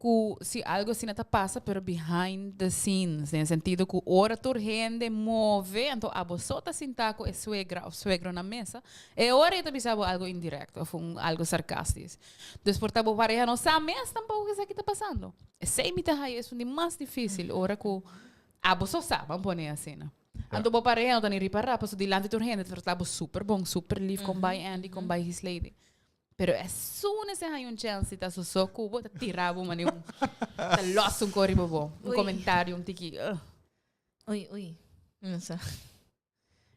Ku si algo asina ta pasa pero behind the scenes, den sentido ku ora tur hende move, anto abo so ta sinta ku e suegra of suegro na mesa, e ora e ta bisa bo algo indirecto of un algo sarcastis. Dus por ta bo pareha no sa mes tampoco esaki ta pasando. Esei mi ta haya esun di mas dificil ora ku abo so sa, ban pone asina. Anto bo pareha no ta ni ripara paso dilanti tur hende ta trata bo super bon, super lief, kon bai Andy, kon bai his lady. Pero as soon as e haña un chance di ta su so ku bo, ta tira bo manera un, ta los un kos riba bo. Un Ui. komentario, un tiki, ugh. Ui, ui. Mi no sa.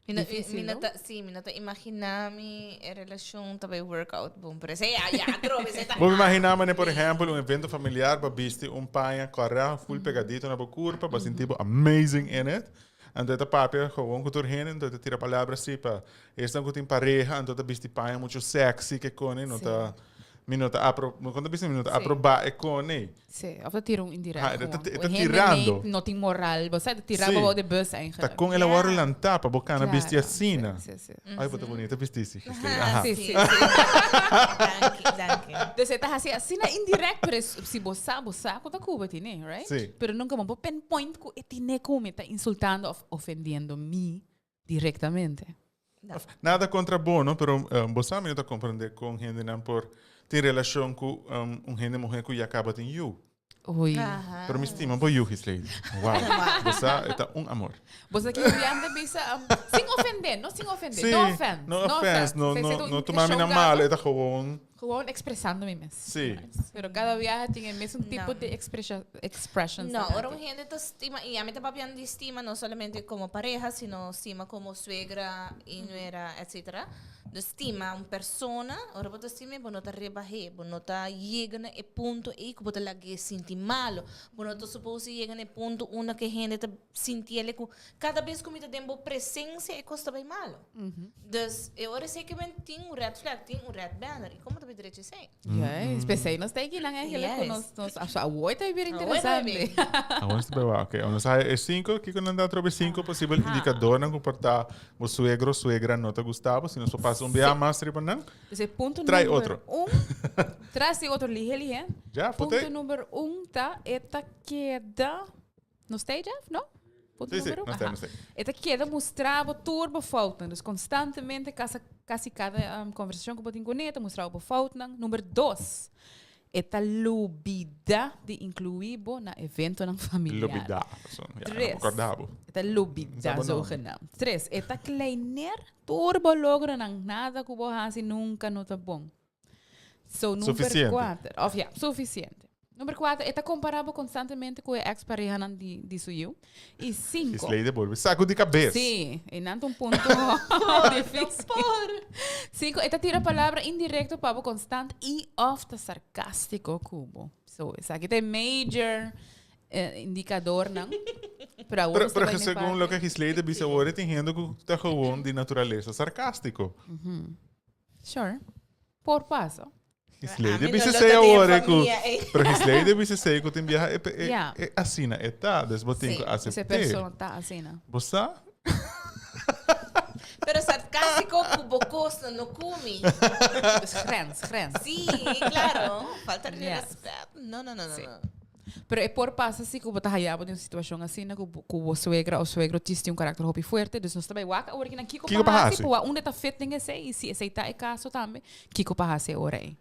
Mi no, mi, Difícil, mi no no? ta, sí, mi no ta imaginá mi e relashon ta bai work out bon. Pero esei ya, ya atrobe, esei ta. Bo imaginá manera, por ehèmpel, un evento familiar, bo bisti un paña kòrá, full pegadito na bo kurpa, bo sinti bo amazing in it. Anto e ta papia gewoon ku tur hende, anto e ta tira palabra así pa esnan ku tin pareha, anto ta bisti paña mucho sexy ke kone, no ta, mi no ta apro, kon ta bisa, mi no ta aprobá e kone. Sí, of ta tira un indirecto. Ha, e ta, e ta Hende tirando. no tin moral, bo sa, e ta tira Sí. bo bou de bus eigenlijk. Ta kon el a wòrdu lantá pa bo kana bisti asina. Sí, sí, sí. Ay, bo ta bonita bisti si, Gisela. Aha. Sí, sí, sí. Danki, danki. Dus e ta hasi asina indirect, pero si bo sa, bo sa ku ta kuba tine, right? Sí. Pero nunca bo por pinpoint ku e tine ku mi ta insultando of ofendiendo mi directamente. No. Of, nada contra bo, no? Pero bo sa mi no ta comprende con hendenan por tin relacion cu un hende muher cu ya caba tin yu. Oei. Aha. Pero mi stima bo yu, Gislady. Wow. Bo sa, e ta un amor. Bo sa ki Julian ta bisa, sin ofende, no sin ofende, Sí, no offense. no offense, no, Se- se no, tu no tuma mi na show malo, gato. e ta gewoon. Gewoon expresando mi mes. Sí. Pero cada viaje tin e mesun tipo No. de expressions. No, adelante. ora un hende ta stima, y a mi ta papiando di stima no solamente como pareha, sino stima como suegra y nuera, etcétera. Dus stima un persona, ora bo ta stima, bo no ta rebah'é, bo no ta yega na e punto ei ku bo ta lag'é sinti malo. Bo no ta supose yega na e punto unda ku e hende ta sintiel ku kada bes ku mi ta den bo presensia e kos ta bai malo. Dus e ora esei ke men tin un red flag, tin un red banner. I komo ta bai? pa drecha esei. Juist, p'esei nos ta akinan eigenlijk ku nos nos so awor ta bira interesante. Awor nos ta bai wak, oké. Nos a haya e sinku, kiko nan ta atrobe sinku posibel indikadornan ku por ta bo suegro, suegra no ta gusta bo, si nos por pasa un biaha mas riba nan. Dus e punto Trai number otro. un, tras di otro lihe lihe. Ja, Punto fote. number un ta e ta keda, nos ta ei Jeff, no? Punto Sí, sí, number un? nos ta ei, Aha. nos ta ei. E ta keda mustra bo tur bo foutnan. Dus konstantemente kasa, kasi kada um, konversashon ku bo tin kuné ta mustra bo foutnan. Number dos, e ta lubida di inkluí bo na eventonan familiar. Lubida. So, ja, no Tres. por korda bo. E ta lubida, Sa bo nomber. zogenaamd. Tres, e ta kleineer Tur bo logronan, nada ku bo hasi nunka no ta bon. So number Suficiente. kuater, of ja, suficiente. Number kuater, e ta kompará bo konstantemente ku e ex parehanan di, di su yiu. I sinku. Gisley de bolbe saku di kabes. Sí, e nan ta un punto difícil. Sinku, e ta tira palabra indirecto pa bo konstant i of ta sarkástiko ku bo. So, esaki ta e major indicadornan. Pero awor Pero, nos ta pero bai na segun parte. loke Gisley ta bisa awor, e tin hende ku ta gewoon di naturalesa sarkástiko. Sure. Por pasa. Gisley A de mi bisa no lo sei ta den awor e ku, famia, eh. pero Gisley de bisa sei ku tin biaha e, e, Ja. e asina e ta, dus bo tin Sí, ku Ese asept'é. persona ta asina. Bo sa? Pero sarcástico ku bo kosnan no kumi. Dus grens, grens. Sí, claro. Falta de Yes. respet. No, no, no, no, Sí. no. Pero e por pasa si ku bo ta haya bo den un situashon asina ku ku bo suegra o suegro djis tin un karakter hopi fuerte. Dus nos ta bai wak awor kinan kiko Kiko pa pa hasi hasi? pa wak unda ta fit den esei i si esei ta e kaso tambe kiko pa hasi e ora ei.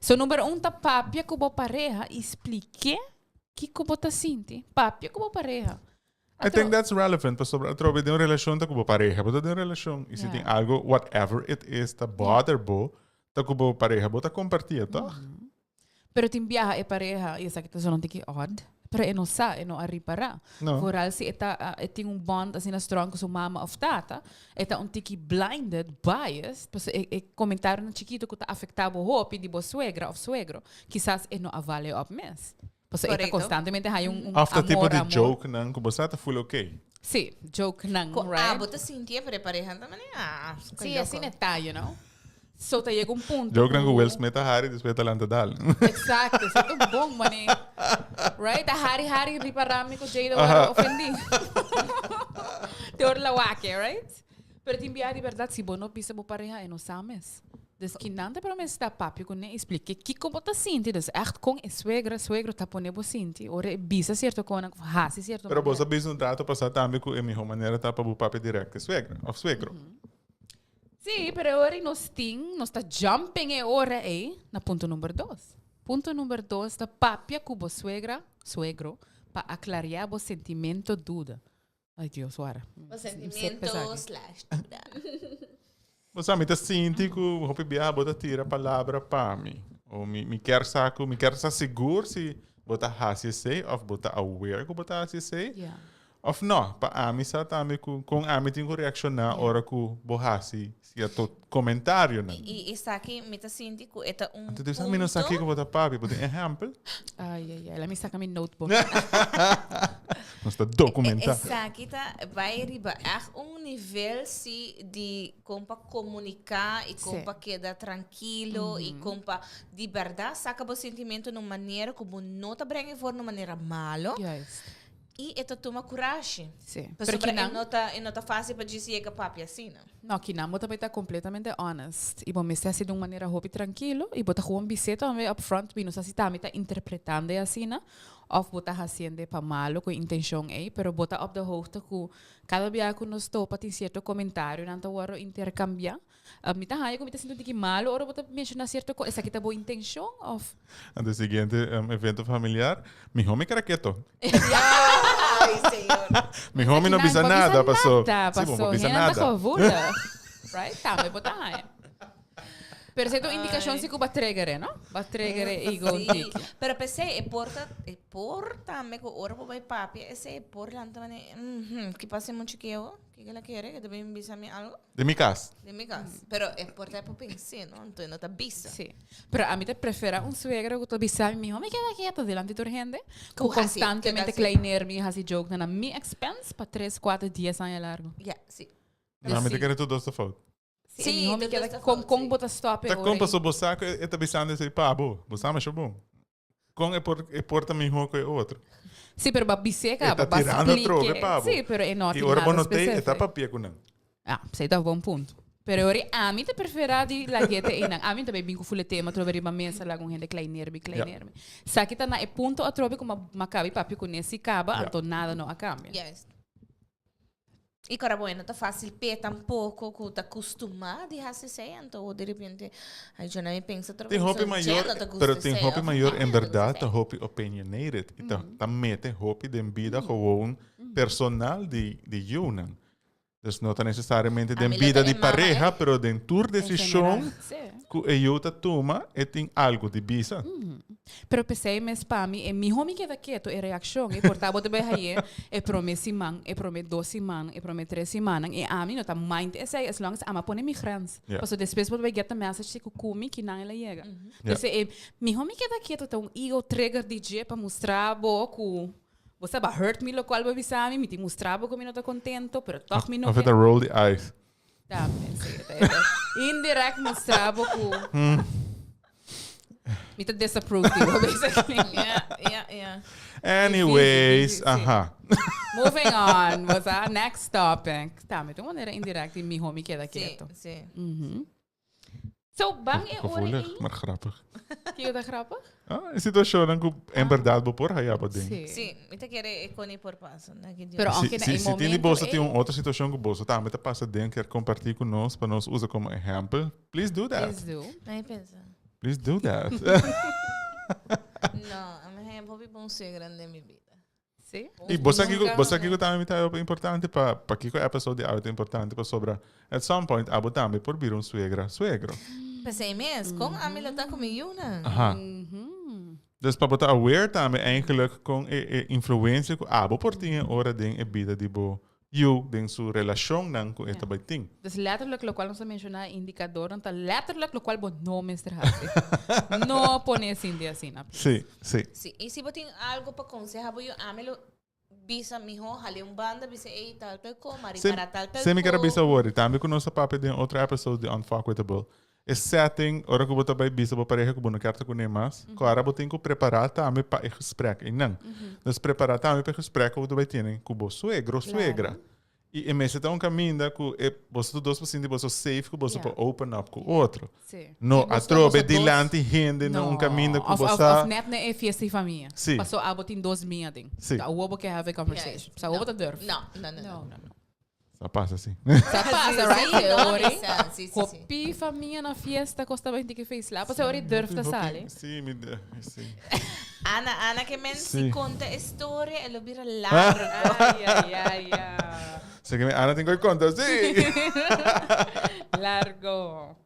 So number un ta papia ku bo pareha i splik'é kiko bo ta sinti. Papia ku bo pareha. I think that's relevant pasobra atrobe den un relashon ta ku bo pareha bo ta den un relashon i si tin algo whatever it is ta bother bo ta ku bo pareha bo ta komparti e tòg? Pero tin biaha e pareha i esaki ta sona un tiki odd pero e no sa e no a ripará. No. Vooral si e ta e tin un bond asina strong ku su mama òf tata e ta un tiki blinded, biased, pasobra e e komentarionan chikito ku ta afektá bo hopi di bo suegra òf suegro kisas e no a vale òp mes. Pasobra e ta Correcto. constantemente haya un, un Of ta tipo amor, di amor. joke-nan ku bo sa ta full oké. Sí, joke-nan, Ku right? abo ta sinti e pero e pareha ta manera, ah, Sí, asina e ta, you know. So ta yega un punto Joke-nan ku ku Will Smith ta hari despues ta lanta dal. Exacto, esei ta un bon manera. Right? Ta hari hari riba rami ku Jada wòrdu ofendí. Te ora la wak-e, right? Pero tin biaha di bèrdat si bo no bisa bo pareha e no sa mes. Dus kinan ta prome sta papia kuné i splike kiko bo ta sinti. Dus ègt kon e suegra, suegro ta pone bo sinti ora e bisa sierto konan òf hasi sierto Pero bo manera. sa bisa un rato pasá tambe ku e mihó manera ta pa bo papia dirèkt ku e suegra òf suegro. Sí, pero e ora ei nos tin, nos ta jumping e ora ei na punto number dos. Punto number dos ta papia ku bo suegra, suegro pa aklariá bo sentimento, duda. Ay Dios, wara. Bo sentimento slash duda. Bo sa, mi ta sinti ku hopi biaha bo ta tira palabra pa mi. O mi, mi kier sa ku, mi kier sa sigur si bo ta hasi esei of bo ta aware ku bo ta hasi esei. Yeah. Of no, pa ami sa tambe ku kon ami tin ku reakshoná ora ku bo hasi sierto komentarionan. I esaki mi ta sinti ku e ta un Anto Dios, ami no sa punto. kiko bo ta papia, bo tin ehèmpel? Ay, ay, ay, laat mi saca mi notebook. Nos ta documentá. Esaki ta bai riba ègt un nivel si di kon pa komuniká i kon Sí. pa keda trankilo i kon pa di bèrdat saka bo sentimentu na un manera ku bo no ta brenga e for na un manera malo. Juist. I e ta tuma kurashi. Sí. Pero Pasobra e kinan, no ta e no ta fásil pa djis yega papia asina. no, kinan bo ta bai ta completamente honest. I bo mester hasi di un manera hopi trankilo i bo ta gewoon bis'é tambe upfront mi no sa si tambe ta interpretando e asina of bo ta hasiendo pa malo ku e intenshon ei, pero bo ta op de hoogte ku kada bia ku nos topa tin sierto komentarionan ta wòrdu interkambiá. Mi ta haña ku mi ta sinti un tiki malu ora bo ta menshoná sierto kos. Esaki ta bo intenshon òf? Ante e siguiente evento familiar, mihó mi karaketo. Ay, señor. Mihó mi no bisa nada, paso. Nada, Sí, bo no paso. bisa Hende ta nada. gevoelig. Right? Tambe bo ta haña. Pero esei ta un indikashon si ku bo a trigger e, no? Bo a trigger e ego un Sí, tiki. pero p'esei e por ta, e por tambe ku ora bo bai papia esei e por lanta manera, mhm, ki pasa e mucha keo? Kiko el a kere? Ke ta bin bisa mi algo? Den mi kas. Den mi kas. Pero e por ta e por pens'é, no? Anto e no ta bisa. Sí. Pero ami ta prefera un suegra ku ta bisa mi, miho mi keda keto dilanti tur hende, ku Ku hasi, konstantemente keda si. kleineer mi i hasi jokenan na mi expense pa tres, kuater, dies aña largu. Ja, sí. No, mi ta Sí. kere tur dos ta fout. Sí, mi homi keda con con bo ta stop e Ta con paso bo sa cu e ta bisando esey pa bo. Bo sa masha bon. Con e por e por ta miho cu e otro. Sí, pero ba bis'é E caba, ta ba tirando splique. atrobe pa bo. Sí, pero e no I tin ora bo nada no tei, e ta specific. papia cu nan. Ah, esey ta bon punto. Pero ora ami ta prefera di lag'é te einan. Ami ta bay bin cu ful e tema atrobe riba mesa laga un hende kleineer mi, kleineer mi. Esaki ta na e punto atrobe cu m'a caba di papia cu ne si caba, anto nada no a cambia. Juist. I kora bo e no ta fácil p'e tampoko ku ta kustumá di hasi esei, anto di repente ai djuna mi pensa otro Tin bes, hopi dje mayor, no ta gusta pero tin esei hopi òf mayor ami en no ta gusta berdad ta esei. hopi opinionated i ta ta mete hopi den bida gewoon personal di di yunan. Dus no ta necesariamente den Ami lo bida ta di e mama pareha, ei. pero den tur En decision general, sí. ku e yu ta tuma, e tin algu di bisa. Pero p'esei mes pa mi e miho mi keda keto e reaccion e por ta bo ta bay haye e prome siman, e prome dos siman, e prome tres simannan e ami no ta mind esei as long as ami a pone mi grens. Ja. Pasobra despues bo ta bay get the message si ku kumi kinan el a yega. Ja. Entonces e miho mi keda keto ta un ego trigger di dje pa mustra bo ku bo sa bo a hurt mi locual bo a bisa mi, mi tin mustra bo ku mi no ta contento pero toch mi no Of e ke. ta roll the eyes. Tambe, si. Ta indirect mustra bo ku. Mi ta disapprove di bo, basically. Yeah, yeah, yeah. Anyways, Difícil, difícil, aha. Moving on, bo sa, next topic. Tambe ta un manera indirect di miho mi keda Sí, keto. sí. So, ban e ora Gevoelig, ei. maar grappig. Kiko ta grappig? Ah, e situacionnan ku en berdad bo por haya bo den. Sí. Sí, mi ta kere e koni por pasa. Na ki Pero Si, aunque na si, e si tin di momento boso tin ei. un otro situacion ku boso tambe ta pasa den kier comparti ku nos pa nos usa como ehempel, please do that. Please do. Ai pensa. Please do that. No, ami haya hopi bon suegra den mi bida. Sí. Y bo sa kiko, Nunca- bo sa kiko tambe mi ta hopi importante pa, pa kiko episode di awe ta importante pasobra at some point abo tambe por bira un suegra, suegro. P'esei mes, kon ami lo ta ku mi yunan? Aha. Dus pa bo ta aware tambe eigenlijk kon e, e influencia ku abo por tin e ora den e bida di bo Yu den su relashonnan ku e ta bai tin. Dus letterlijk lokual nos a menshoná e indikadornan ta letterlijk lokual bo no mester hasi. No pone e sinti asina. Sí, sí. Sí, i si bo tin algo pa konsehá bo yu, ami lo bisa mihó hal'é un banda, bisa ey tal tal ko, mari para tal tal Se mi ker a ko. bisa awor, i tambe ku nos a papia den otro episode di Unfuckwithable, E setting, ora ku bo ta bai bisa bo pareha ku bo no kier ta kuné mas, ku ora bo tin ku prepará tambe pa e gesprek einan. Dus prepará tambe pa e gesprek ku bo ta bai tene ku bo suegro o suegra. I e mester ta un kaminda ku e boso tur dos por sinti boso safe ku boso por open up ku otro. No atrobe dilanti hende na un kaminda ku bo sa. Of net na e fiesta di famia. Si. Paso abo tin dos mia den. Si. Awor bo ke have e conversation. Sa awor bo ta durf. No, no, no, no. Sa pasa si. Sa pasa, right? Sí, no, Ori. bisa, sí, sí, sí. Hopi famia na fiesta kosta 20 ke feest la. Pasa ori durf ta sali. Sí, mi de, sí. Ana, Ana ke men Sí. si konta e storia e lo bira largo. Ay, ay, ay, ay. Sé que mi Ana tin que conta, sí. Largo.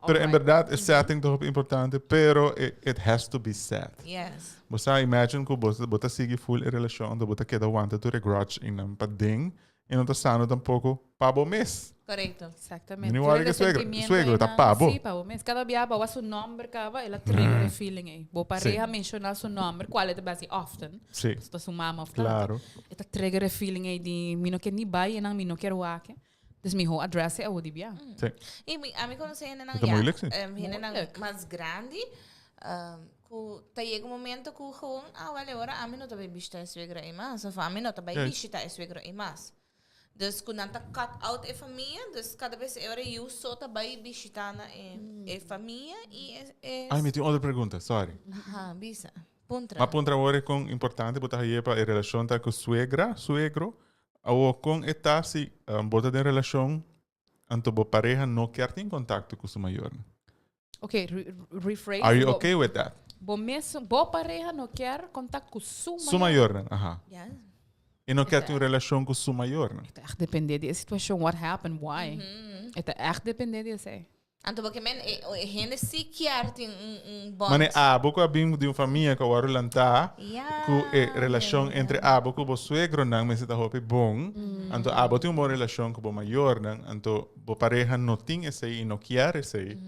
Pero en Alright. berdad e setting ta hopi importante, pero it, it has to be said. Yes. Bo sa imagine ku bo, bo ta sigui full e relashon, anto bo ta keda wanta tur e grudge innan paden, e no ta sano tampoko pa bo mes. Correcto. Exactamente. Ni worry Tur ke suegro, sentimiento suegro ta einan, pa bo. Sí, pa bo mes. Cada bia bo su nomber caba, el a trigger e feeling ei. Bo pareha menciona su nomber, cual e ta basi often. Sí. Ta su mama of tata. Claro. E ta trigger e feeling ei di mi no kier ni bai einan, mi no kier wak. Dus miho address e awo di bia. Sí. I mi, ami konosé hendenan, Ta ja, moeilijk, sí. em, hendenan Moeilijk. mas grandi, ehm, ku ta yega un momento ku gewoon, ah, wel, e ora ami no ta bai bishita e suegra ei mas, of ami no ta bai Juist. bishita e suegro ei mas. Dus ku nan ta cut out e famia, dus kada bes e ora yu so ta bai bishita na e, e famia i e, e Ai, mi tin otro pregunta, sorry. Aha, bisa. Puntra. Ma puntra awor e kon importante bo ta haye pa e relashon ta ku suegra, suegro, Awor kon e ta si bo ta den relashon anto bo pareha no kier tin kontakto ku su mayornan? Ok, rephrase. Are you okay with that? Bo mes, bo pareha no kier kontak ku su mayor. Su mayornan, aha. Ja. E no kier tin un relashon ku su mayornan. E ta echt depende di e situashon, what happened, why. E ta echt depende di esei. Anto bo ke men e e hende si kier tin un un bond. Mane abo ku a bin di un famia ku a wòrdu lantá Ja, ku e relashon ja. entre abo ku bo suegronan mester ta hopi bon. Anto abo tin un bon relashon ku bo mayornan, anto bo pareha no tin esei i no kier esei.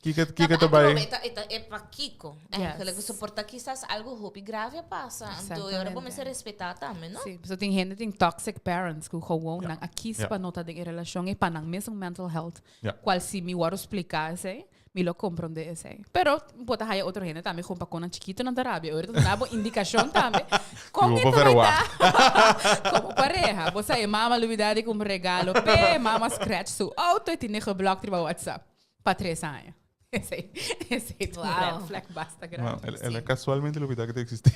Kiko kiko ta bai? Eta eta e pa kiko. Eigenlijk yes. por ta quizás algo hopi grave a pasa. Anto e ora bo mester respetá tambe, no? Sí, so tin hende tin toxic parents ku gewoon nan a kies pa no ta den e relashon ei pa nan mesun mental health. Kual si mi wòrdu spliká esei, mi lo komprondé esei. Pero bo ta haya otro hende tambe gewoon pa kon nan chikito nan ta rabia. Ora ta duna bo indikashon tambe kon Bo e ta por bai verwacht. ta komo pareha. Bo sa e mama lubidá di kumpra regalo p'e, mama scratch su auto e tine geblòkt riba WhatsApp. Pa tres aña. Esei, esei ta un red flag basta grandi. No, el, el casualmente lo bida que ta existi.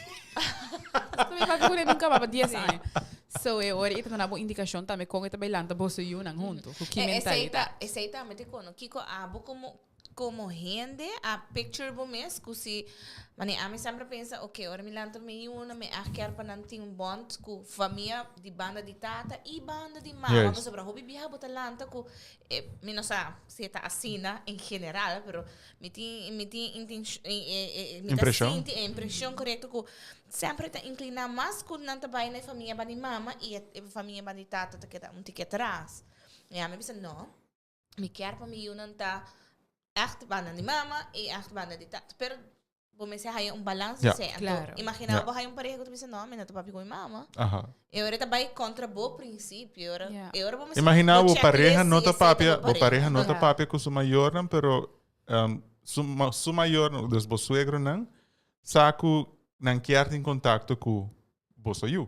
Mi papia cu nunca pa 10 aña. So e ora e ta duna bo indicacion tambe con e ta bay lanta boso yunan hunto. Cu ki mentalidad. Esei tambe te cono. Kico abo como como hende a picture bo mes cu si mane ami sempre pensa ok ora mi lanta mi yuna mi a kier pa nan tin un bond cu famia di banda di tata y banda di mama pasobra hopi biaha bo ta lanta cu E, mi no sa si e ta asina en general, pero mi tin, mi tin intensh- e, e, e, mi ta Impreshon. sinti e impreshon korekto ku semper ta inkliná mas ku nan ta bai na e famia ban di mama i e, e famia ban di tata ta keda un tiki atras. I ami bisa no, mi kier pa mi yunan ta ègt banda di mama i ègt banda di tata. Pero Bo mester haya un balans Ja. esei. Anto, Claro. imagina Ja. bo haya un pareha ku ta bisa, no, mi no ta papia ku mi mama. Aha. E ora ta bai kontra bo prinsipio. E ora, Ja. e ora bo mester Imagina bo bo checklist pareha no si ta esei ta papia, bo bo pareha no ta Ja. papia ku su mayornan, pero um, su, ma- su mayornan, dus bo suegronan, sa ku nan kier tin kontakto ku boso yu.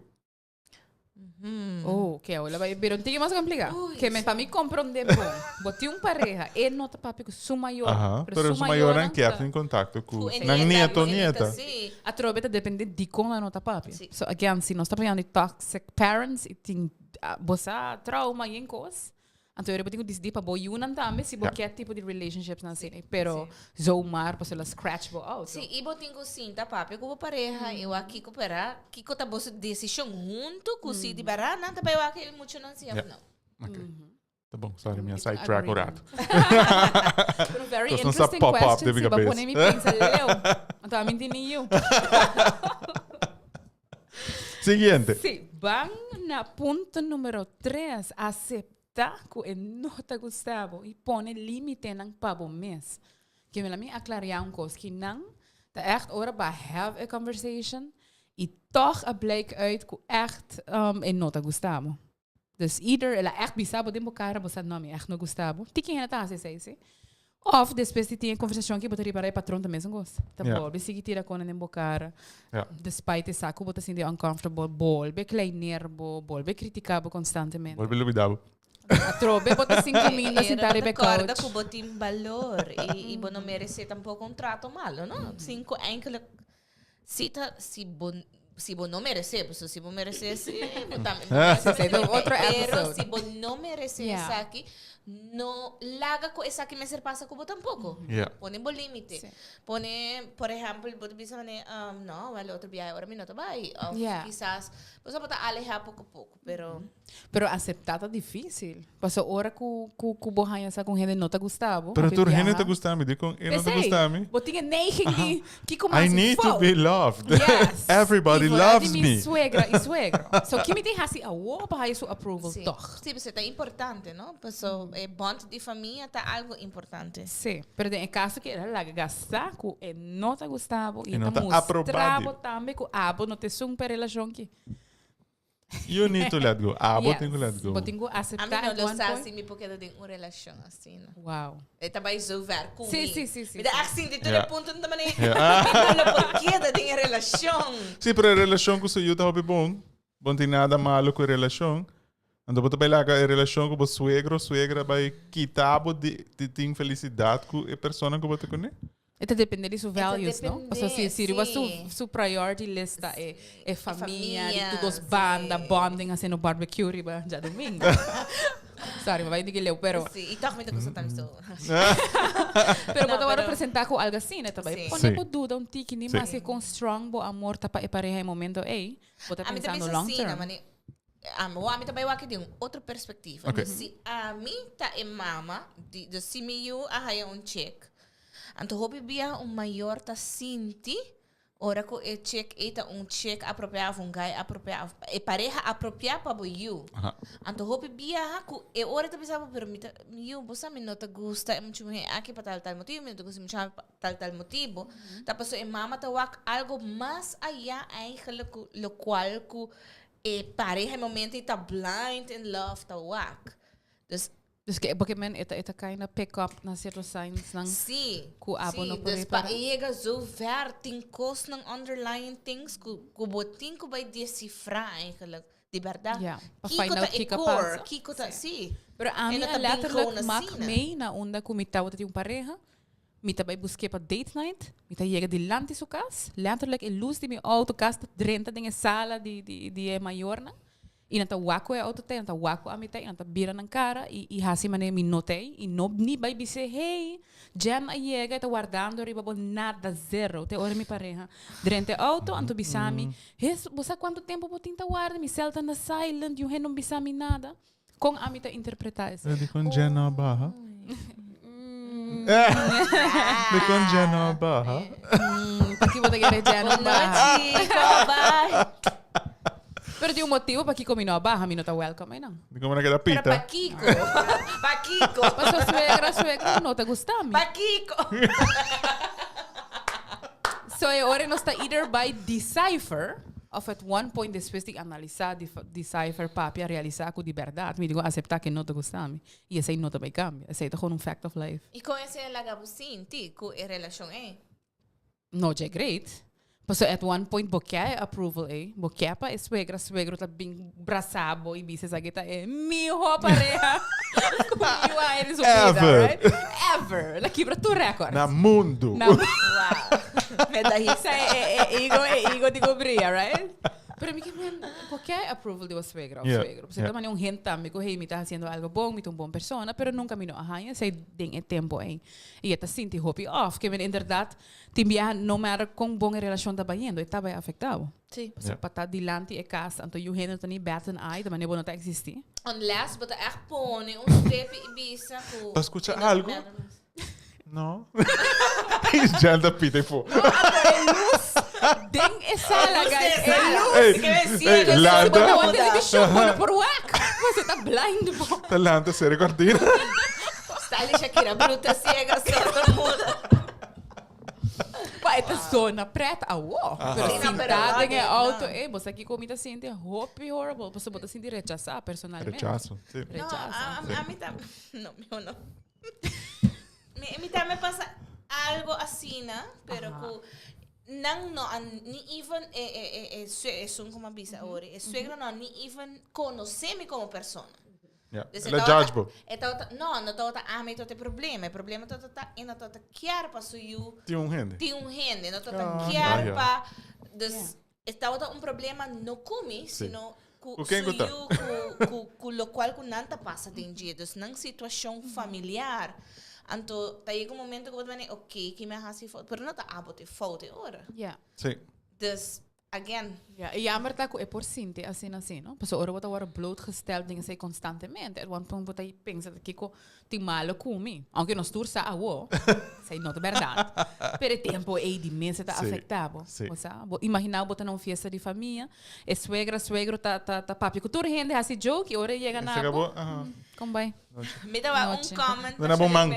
Oh, ok, ahora va pero un tiki mas complicado. Uy, Que me, pa mi comprende bon. Bo tin un pareja, e no ta papia cu su mayor. Aha, pero su mayornan kier tin contacto cu Cu e nan nieta, nieto cu e nieta, nieta. sí. Atrobe ta depende di con nan no ta papia. Sí. So again, si nos ta papiando di toxic parents y tin ah, bo sa trauma y en cos, Anto bo tin ku disidí pa bo yunan tambe si bo Ja. ke tipo di relationships nan asina. Pero zomaar pasobra lo scratch bo out. Sí, i bo tin ku sinta papia ku bo pareha i wak kiko pera, kiko ta boso desishon huntu ku si di bèrdat nan ta bai wak e muchanan si òf Ja. no. Ok. Ta bon, sorry, mi a sidetrack un rato. Pero very Cos nan sa interesting pop up question. den mi Si bo cabes. pone mi pensa leu. Anto ami tin ni yu. Siguiente. Sí, ban na punto numero tres. Acepta ku e no ta gusta bo i pone límitenan pa bo mes. Ke mi laat mi aclaria un kos, ki nan ta echt ora ba have a conversation i toch a blijk uit ku echt um, e no ta gusta bo. Dus either el a echt bisa bo den bo cara, bo sa no, mi echt no gusta bo. Tiki hende ta haci esei, si. Of despues di tin e conversacion aki bo ta ripara e patron ta mesun cos. Ta bolbe sigui tira conan den bo cara. Despite e sa cu bo ta sinti uncomfortable, bolbe kleineer bo, bolbe critica bo constantemente. Bolbe lubida bo. Atrobe bo ta sin cuminda sinta riba e couch. Corda cu bo tin balor y, y bo no merece tampoco un trato malo, no? Sin cu enkele Si ta, si bo, si bo no merece, pasobra si bo merece, si, bo tambe bo merece. Esei ta un otro Pero episode. si bo no merece Ja. esaki, no laga ku esaki mester pasa ku bo tampoko. Ja. Pone bo límite. Sí. Pone, por ehempel, bo ta bisa mane, um, no, wel otro biaha ora mi no ta bai. Of Ja. kisas, bo sa bo ta aleha poko poko, pero Pero aceptá ta difícil. Paso ora ku ku ku bo haña sa ku un hende no ta gusta bo. Pero hopi tur hende biaha. ta gusta mi. Dikon e no ta P'esei, gusta mi? Bo tin e neiging di kiko I mas need to be loved. Yes. Everybody I vooral loves di me. mi suegra i suegro. So ki mi tin hasi awo pa haya su approval Sí. toch? Sí, pasobra ta importante, no? Paso e bond di famia ta algo importante. Sí, pero den e caso ku el a laga gastá ku e no ta gusta bo i E e no ta ta mustra aproba di bo tambe ku abo no ta esun pa e relashon ki. You need to let go. Abo Yes. tin ku let go. Bo tin ku A aceptá mi no at lo one sa point. si mi por keda den un relashon asina. Wow. E ta bai zo ver ku Sí, mi. sí, sí, sí, Mi ta sí. echt sinti tur Ja. e punto ta manera Ja. mi no lo por keda den e relashon. Sí, pero e relashon ku su yu ta hopi bon. Bo no tin nada malo ku e relashon. Anto bo ta bai laga e relashon ku bo suegro, suegra bai kita bo di di tin felisidat ku e persona ku bo ta kuné. E ta depende di su E ta values, no? depende, Pasobra si si riba su sí. su priority list ta e e famia, di famia, tur dos banda, sí. bonding, haciendo barbecue riba djadomingo. Sorry, mi bai un tiki leu, pero Sí, y toch mi ta gusta tambe so. pero bo No, ta wòrdu pero- presentá ku algo asina, ta bai Sí. pone Sí. bo duda un tiki, ni Sí. maske kon strong bo amor ta pa e pareha e momento ei, bo ta A mi ta pensando bisa long asina, term. mane, ami, o ami ta bai wak di un otro perspectiva. Ok. Dus si ami ta e mama, di, dus si mi yu a haya un check, anto hopi bia un mayor ta sinti. Ora ku e chick ei ta un chick apropiá of un guy apropiá of e pareha apropiá pa bo yu. Anto hopi biaha ku e ora ta bisa bo pero mi ta mi yu bo sa mi no ta gusta e mucha muhé aki pa tal tal motibu mi no ta gusta e mucha hòmber pa tal tal motibu. Ta pasobra e mama ta wak algo mas ayá eigenlijk ku lokual ku e pareha e momento ei ta blind in love ta wak. Dus Dus ke porque men e ta e ta kinda pick up na cierto signs nan Sí, ku abo sí. no por Dus pa repará. e yega zo ver tin kosnan underlying things ku ku bo tin ku bai desifrá eigenlijk. Di bèrdat. Ja, pa Kiko find ta out e kiko core, pasa. kiko ta, sí. Pero E ami no a ta bin letterlijk gewoon mak asina. mee na unda ku mi tabata tin un pareha. Mi ta bai busk'é pa date night. Mi ta yega dilanti su kas. Letterlijk e lus di mi auto kas ta drenta den e sala di di di e mayornan. I nan ta wak ku e auto t'ei, nan ta wak ku ami t'ei, nan ta bira nan kara i i hasi manera mi no t'ei i no ni bai bis'é, hey, Jen a yega, e ta wardando riba bo, nada, zero. Te ora mi pareha drenta e auto, anto bisa mi, Hes, bo sa kuantu tempu bo tin ta warda? Mi sel ta na silent, yu hende no bisa mi nada. Kon ami ta interpretá esei? Dikon Jen no a baha? Dikon Jen no a baha? Paki bo ta kere Jen a baha? Bonochi, komo bai? Pero tin un motibo pakiko mi no a baha, mi no ta welcome einan. Dikon bo no keda Pero pita? pakiko? Pakiko? Paso suegra, suegro no ta gusta mi. Pakiko? So e ora nos ta either bai decipher of at one point despues di analisa, decipher, papia, realisa cu di berdad mi digo acepta cu e no ta gusta mi. Y esey no ta bai cambia. Esey ta gewoon un fact of life. Y con esey a laga bo sinti cu e relacion ey? No dje great. Pasobra at one point bo ke e approval ei. Bo ke pa e suegra, suegro ta bin brasa bo y bisa esaki ta e miho pareha cu mi yu a den su bida, Ever. right? Ever. La kibra tur record. Na mundo. Na Wow. Medallista. Sa e, e, e ego, e ego di go bria, right? Pero mi ke men, bo ke e approval di bo suegra of suegro. Pasobra ta mane un hint tambe cu hey, mi ta haciendo algo bon, mi ta un bon persona, pero nunca mi no a haña esey den e tempo ei. I e ta sinti hopi off. Ke men inderdat tin biaha no matter kon bon e relashon ta bayendo, e ta bai afektá bo. Sí. Pasobra pa ta dilanti e kas, anto yu hende no ta ni bat an eye, ta manera bo no ta eksistí. Unless bo ta ègt pone un strepi i bisa ku. Ta skucha e no ta algu? mèlda mas. No. Jan ta pita fo. No, anto e lus den e sala, guys. E lus. Ey, Ke men ey, ciego, Si bo lanta. ta wak televishon, bo no por wak. Bo ta blind bo. Ta lanta seri cortina. Style Shakira, bruta, ciega, sorda, muda. Pa e ta zona pret awo. Pero Sí, no, pero sinta den e no. auto, eh, bo sa kiko mi ta sinti hopi horrible. Pasobra bo ta sinti rechasá personalmente. Rechazo, sí. No, Rechazo. a, a, a mi ta... No, mijo no. Mi, mi tambe pasa algo asina, pero ku nan no a ni even e, e, e, e, sue- esun como a bisa ahora, e suegro no a ni even conoce mi como persona. Ja. Dus El a e tabata- judge bo. E tabata, no, no tabata ami tabata e problema. E problema tabata ta, e no tabata kier pa su yu Tin un hende. tin un hende, no tabata Ah, kier ja. pa, dus e tabata un problema no ku mi, Sí. sino ku Ku ken su ku ta? yu, ku, ku, ku lokual ku nan ta pasa den dje. Dus nan situashon familiar. Anto ta yega un momento ku bo ta mene, oké, ki mi a hasi fout, pero no ta abo te fout e ora. Ja. Sí. Dus, again. Ja, e jammer ta ku e por sinti asina así, no? Pasobra ora bo ta wòrdu blootgesteld den esei konstantemente, at one point bo ta pensa ta kiko tin malo ku mi. Aunke nos tur sa awo, esei no ta bèrdat. Pero e tempo ei di mes e ta Sí, afektá bo. sí. Bo sa? Bo imaginá bo ta na un fiesta di famia, e suegra, suegro ta ta ta papia ku tur hende, hasi joke i ora e yega E na se bo, akabó, aha. kon bai? Mi ta wak un Noche. comment Dona bo man.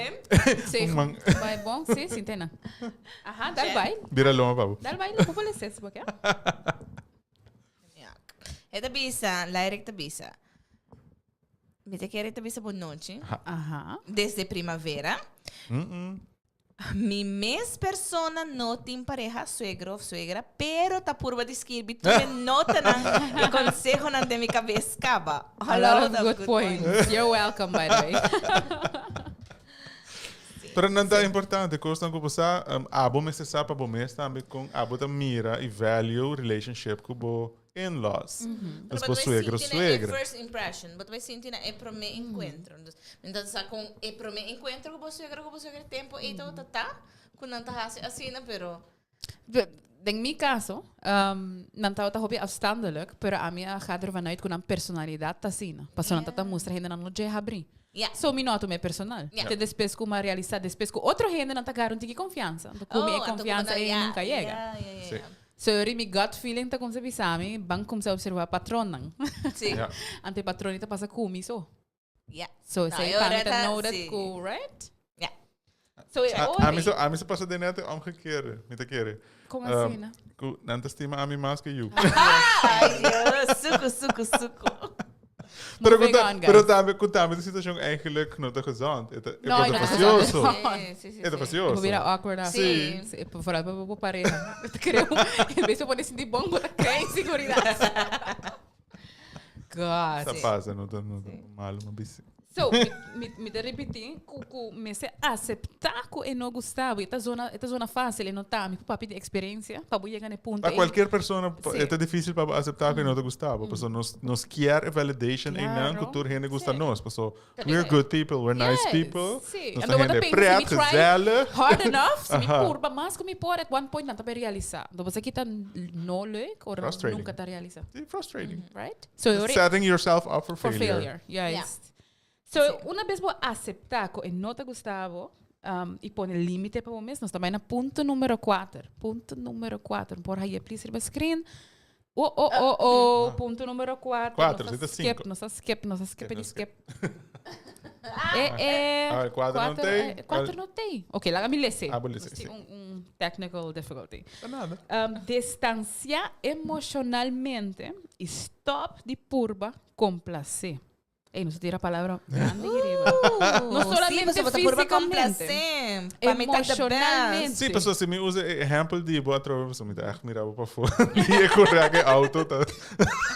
Sí, Un man. bai bon, sí, sintena. Aha, dal bai. Bira loma pa bo. Dal bai, lo por leses, bo ke? E ta bisa, Lyric ta bisa. Mi ta kere ta bisa bon nochi. Aha. Desde primavera. Mm -mm. Mi mes persona no tin pareha, suegro of suegra, pero ta purba di skirbi tur e notanan y consehonan den mi cabes caba. A lot of good points. You're welcome, by the way. Pero nan ta importante, cosnan cu bo sa, abo mester sa pa bo mes tambe con abo ta mira y value relationship cu bo in-laws. Pero Dus bo bo ta bai suegro, sinti na e suegra. first impression, bo ta bai sinti na e prome encuentro. Dus, mi ta sa con e prome encuentro cu bo suegra, cu bo suegra tempo ei tabata ta, cu nan ta haci asina, pero. Den mi caso, nan tabata hopi afstandelijk, pero ami a ga ervan uit cu nan personalidad ta asina. Pasobra nan ta ta mustra hendenan no dje habri. Ja. So mi no a tum'é personal. Ja. Te despues ku mi a realisá, despues ku otro hendenan ta gara un tiki konfiansa. Anto ku mi e Oh, anto ku konfiansa bo ei ja, nunka yega. Ja, ja, ja, Sí. ja. So ori mi gut feeling ta kumsa bisa mi, ban kumsa observá patronnan. Sí. Ja. Anto e patron ta pasa ku mi so. Ja. So No, esei e pa ora mi ta ta- know that sí. ku, right? Ja. So e A, ori. ami sa, ami sa pasa den net omgekeerde. Mi ta kere. Kon Um, asina? Ku nan ta stima ami mas ku yu. Ai, Dios, suku, suku, suku. Pero Moving ku ta, on, guys. pero tambe, ku tambe de situacion eigenlijk no ta gezond. E ta, e No, por e ta no ta fastioso. gezond. Sí, sí, sí, E ta sí. fastioso. Bo bira awkward af. Sí. Sí, vooral pa bo pareha. Ta creo, en vez de pone sinti bon, bo ta crea inseguridad. God. Ta pasa, no ta, no ta malo, ma bisi. So, mi, mi, mi ta repeti ku, ku mester acepta ku e no gusta bo. E ta zona, e ta zona fácil, e no ta. Mi por papia di experiencia pa bo yega na e punto Pa ei. cualkier persona pa- Sí. e ta difícil pa bo acepta ku e no ta gusta bo. Paso nos, nos kier e validation einan ku Claro. tur hende gusta Sí. nos. Paso we're good people, we're nice Yes, people. Sí. Nos Anto ta bo ta hende pensa, pret, si mi try gezellig. hard enough, si mi Aha. purba mas ku mi por, at one point nan ta bay realisa. Anto bo sa kita no leuk ora Frustrating. nunca ta realisa. Sí, frustrating. Right? So, e ora Setting yourself up for For failure. failure, juist. So, una bes bo acepta cu e no ta gusta bo, um, y pone limite pa bo mes, nos ta bay na punto numero cuater. Punto numero cuater. Por haye please riba screen. Oh, oh, oh, oh. Punto numero cuater. Cuater, Nos a si ta skip, cinco. nos a skip, nos a skip, nos skip. Eh, eh. Ah, cuater no Cuater, tei. eh, cuater no tei. Ok, laga mi lese. Ah, bo lese, Nos tin si. un, un technical difficulty. Ta nada. Um, distancia emocionalmente y stop di purba complacer. Ey, nos a tira palabra grandi aquí riba. No solamente sí, pasobra bo ta purba físicamente. complacer. Pa mi ta the best. Emocionalmente. Sí, pasobra si mi usa e ehempel di bo atrobe, pasobra mi ta echt mira bo pafó. Di e correa cu e auto ta.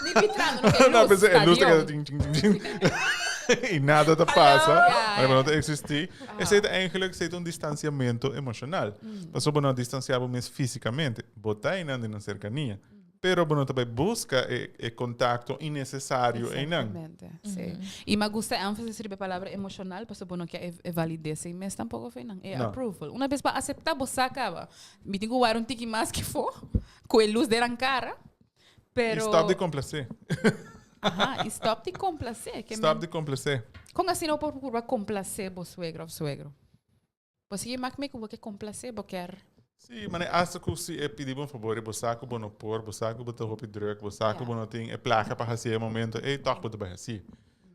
Ni pitrando, no ke No, luz, pensé, e luz ta keda stadion. ting, ting, ting, ting. Y nada ta pasa. Ja, Maar ja. no ta existi. Esey ta eigenlijk esey ta un distanciamento emocional. Pasobra bo no a distancia bo mes físicamente. Bo ta einan den nan cercania. Pero bo no ta bai busca e, e contacto innecesario einan. Exactamente, sí. Y me gusta énfasis riba e palabra emocional, pasobra bo no kier e, e validez ei mes tampoco of einan, e No. approval. Una bes bo acepta, bo sa caba. Mi tin cu wara un tiki mas que fo, cu e luz den nan cara, pero... Y stop di complacer. Aha, y stop di complacer. Ke Stop men- di complacer. Con asina bo por purba complacer bo suegro of suegro? Bo sigui mak me ku bo ke komplase, bo kier. Sí, mane hasta ku si e pidi bo un fabor i bo sa ku bo no por, bo sa ku bo ta hopi druk, bo sa ku bo no tin e plaka pa hasi e momento, ey tòg bo ta bai hasi.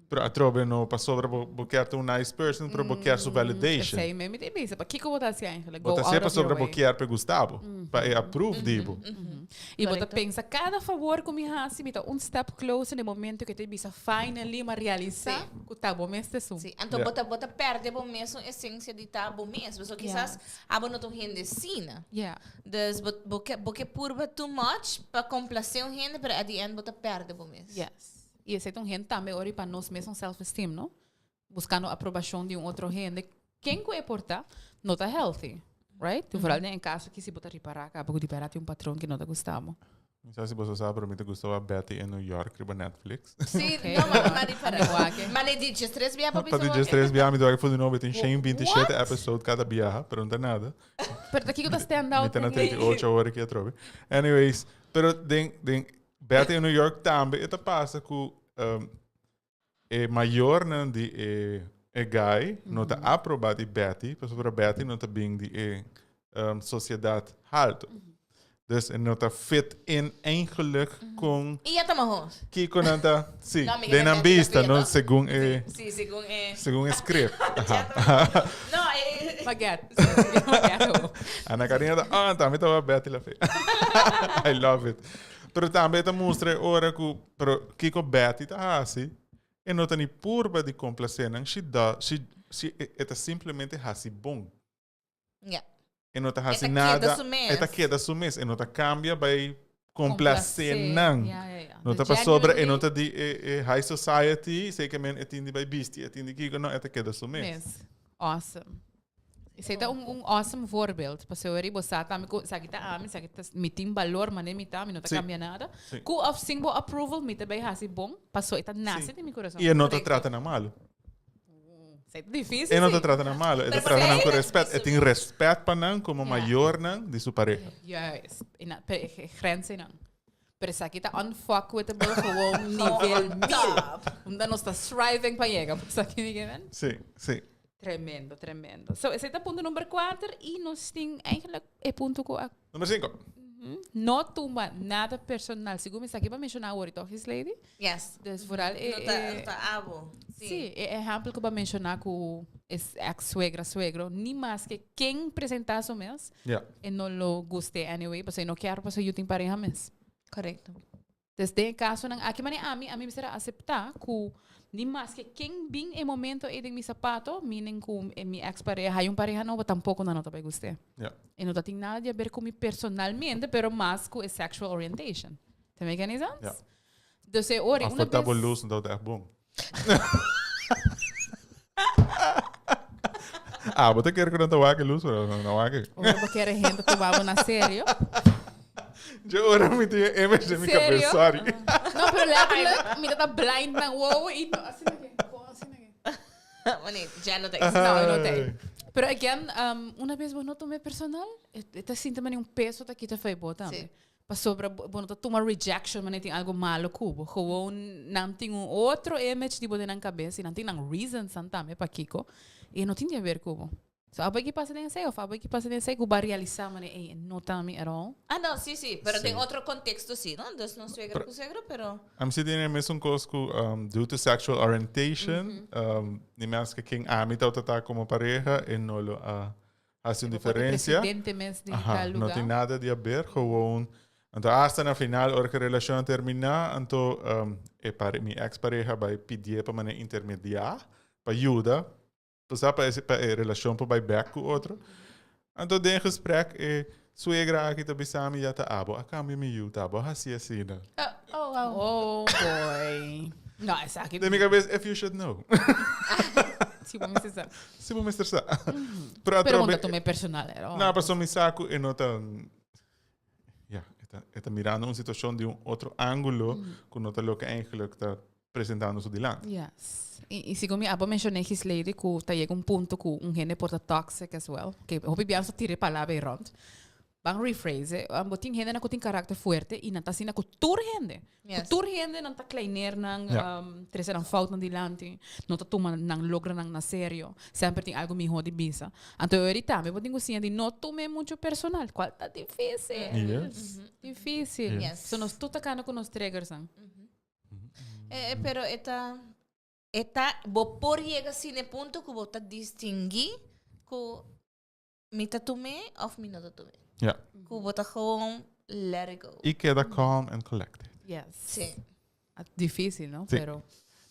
Pero atrobe no pasobra bo bo kier ta un nice person, pero bo kier su validation. Esei mi ta bisa, pakiko bo ta hasi eigenlijk? Bo Go ta hasi out of your pasobra bo way. kier pa e gusta bo, pa e approve di bo. I bo ta pensa kada fabor ku mi hasi, mi ta un step closer na e momento ku e ta bisa finally mi a realisa ku ta bo mes ta esun. Sí, anto bo ta bo ta perde bo mesun esencia di ta bo mes. Pasobra kisas abo no ta un hende asina. Dus bo bo ke bo ke purba too much pa complace un hende, pero at the end bo ta perde bo mes. Yes. I esei ta un hende tambe ora i pa nos mesun self esteem, no? Buscando aprobacion di un otro hende, ken cu e por ta, no ta healthy, right? Vooral den e caso aki si bo ta ripara caba cu di berdad tin un patron cu no ta gusta bo. Mi sa si boso sa, pero mi ta gusta wak Betty in New York riba Netflix. Sí, Okay. no, ma ma ripara. Ami wak e. Ma ne di djes tres biaha pa Pa bisa di wak djes e. tres biaha mi ta wak e for di nobo, tin shen binti What? shete episode kada biaha, pero no ta nada. Pero ta kiko ta stand Mi out ta na den 38 awor aki atrobe. Anyways, pero den den Betty in New York tambe e ta pasa ku um, E mayornan di e e guy no ta aproba di Betty, pasobra Betty no ta bin di e um, sociedad halto. Dus e no ta fit in eigenlijk con I ya ta mahos. kiko nan ta, sí, No, mi den nan Betty ta bista, no prieto. segun e Sí, segun e. segun e script. Aha. No, e. Baguette. Baguette. Ana Karina ta, ah, tambe ta Betty la Fea. I love it. Pero tambe ta mustra e ora ku, pero kiko Betty ta hasi, e no ta ni purba di komplaser nan, she do, she, she, e, e ta simplemente hasi bon. Ja. E no ta hasi E ta nada. keda su mes. E ta keda su mes. E no ta kambia bai komplaser Complacer. nan. Ja, ja, ja. No The ta pasobra, e no genuinely ta di e, e high society, sei men e tin di bai bisti, e tin di kiko, no, e ta keda su mes. Mes. Awesome. Esei ta un un awesome voorbeeld. Pasobra eri bo sa tambe ku esaki ta ami, esaki ta mi tin balor manera mi ta, mi no ta Sí. kambia nada. Sí. Ku of sin bo approval mi ta bay hasi bon, paso e ta nase Sí. den mi kurason. I e no ta Correcto. trata nan malo. Esei ta difícil, E no ta sí. trata nan malo, e ta Pero trata nan porque ku ey respet. E tin respet pa nan komo Ja. mayornan di su pareha. Juist. E na, pero e grens einan. Pero esaki ta unfuckwithable gewoon nivel mil. Unda nos ta striving pa yega. Esaki mi ke men? Sí, sí. Tremendo, tremendo. So, esei ta punto number 4 y nos tin eigenlijk e punto cu a Number 5. No tuma nada personal. Segun mi esaki pa menciona awor, toch, Gislady? Yes. Dus vooral e, No ta, e- no ta abo. Sí. Sí, e ehempel cu bo a menciona cu es ex suegra, suegro, ni maske ken presenta su mes, Ja. e no lo guste anyway, pasobra e no kier pasobra yu tin pareha mes. Correcto. Dus den e casonan aki, manera ami, ami mester a acepta cu ni maske ken bin e momento ey den mi sapato, meaning cu e mi ex pareha hay un pareha nobo, tampoco nan no ta bay guste. Ja. E no ta tin nada di haber cu mi personalmente, pero mas cu e sexual orientation. Ta make any sense? Ja. Dus e ora, Of una ta bo bes... luz, no ta echt bon. Ah, bo ta kere ku nan ta wak e luz, pero nan no wak e. Ora bo kere hende tuma bo na serio. Dje ora mi tin e image den mi Serio? kabes, sorry. No, pero letterlijk, mi ta blind nan wowo y no, asina ke, gewoon asina ke. Wanneer, ja no ta No, no ta. Pero again, um, una vez bo no tuma personal, e ta sinti mane un peso ta kita fai bo tambe. Sí. Pasobra bo no ta tuma rejection manera tin algo malo ku bo. Gewoon nan tin un otro image di bo den nan kabes y nan tin nan reasons nan tambe pakiko y e no tin di haber ku bo. So abo ki pasa den esei of abo ki pasa den esei ku bo a realisa manera ey e no ta mi at all. Ah no, sí, sí, pero den Sí. otro contexto sí, no? Dus no suegra ku suegro, pero Ami si tin e mesun kos ku due to sexual orientation, ni maske ken ami ta ta komo pareha e no lo a Haci un Bo por ta diferencia. presidente mes di Aha, tal no lugar. tin nada di haber, gewoon. Anto hasta na final, ora cu e relacion a termina, anto um, e pare, mi ex pareha bai pidié pa manera intermedia, pa yuda, pa sa pa ese, pa e relacion por bai back cu otro. Anto den gesprek e suegra aki ta bisa mi, ya ta abo a cambia mi yu, ta abo a haci asina. Oh, wow. Oh boy. No, esaki. Den mi cabes, if you should know. Si bo mester sa. Si bo mester sa. Pero Pero bo atrobe ta tuma e personal era. No, pasobra mi sa cu e no ta ja, e ta e ta mirando un situacion di un otro angulo cu no ta loke eigenlijk ta presentando su dilanti. Yes. Y, y segun mi abo mencioné Gislady cu ta yega un punto cu un hende por ta toxic as well. Que hopi biaha nos ta tira e palabra ey rond. Ban rephrase, bo tin hendenan ku tin karakter fuerte i nan ta asina ku tur hende. Ku Yes. tur hende nan ta kleineer nan, Ja. trese nan foutnan dilanti, no ta tuma nan logronan na serio. Semper tin algu mihó di bisa. Anto e ora tambe bo tin ku siña di no tum'é muchu personal, kual ta difísil. Yes. Difísil. Yes. So nos tur ta kanda ku nos triggersnan. Eh, pero e ta e ta bo por yega asina e punto ku bo ta distinguí ku Mi ta tum'é of mi no ta tum'é? Ja. Ku bo ta gewoon let it go. I keda calm and collected. Yes. Sí. Difícil, no? Sí. Pero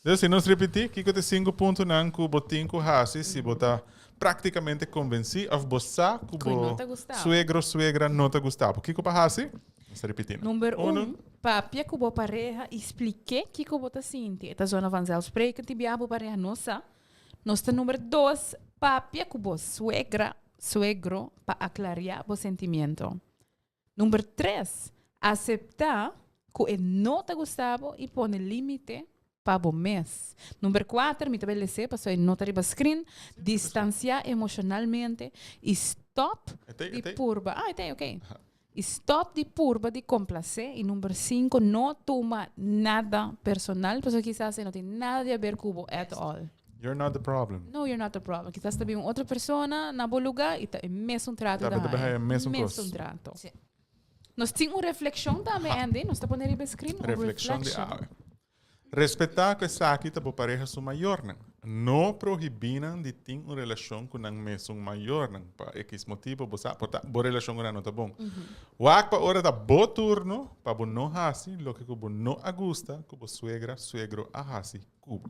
Dus si nos ripití, kiko ta e sinku puntonan ku bo tin ku hasi si bo ta práktikamente konvensí òf bo sa ku Ku no bo ta gusta bo. suegro, suegra no ta gusta bo? Kiko pa hasi? Nos ta ripití nan. Number Uno. un, papia ku bo pareha i splik'é kiko bo ta sinti. E ta zona vanzelfsprekend i bia bo pareha no sa. Nos ta number dos, papia ku bo suegra, suegro pa aklariá bo sentimiento. Number tres, aseptá ku e no ta gusta bo i pone límite pa bo mes. Number kuater, mi ta bai les'é pasobra e no ta riba screen, distansiá emoshonalmente i stòp di purba. Ah, e ta ei, oké. I stòp di purba di komplasé. I number sinku, no tuma nada personal, pasobra kisas e no tin nada di haber ku bo at all. You're not the problem. No, you're not the problem. Kisas ta bin un otro persona na bo lugá i ta e mesun trato Ta ta ta haya. haya mesun kos. Mesun trato. Sí. Nos tin un reflekshon tambe, Andy. Nos ta pone riba e screen un Reflekshon di reflection. awe. Respetá ku esaki ta bo pareha su mayornan. No prohibí nan di tin un relashon ku nan mesun mayornan. Pa ekis motibu bo sa por ta bo relashon ku nan no ta bon. Wak pa ora ta bo turno pa bo no hasi loke ku bo no a gusta ku bo suegra, suegro a hasi ku bo.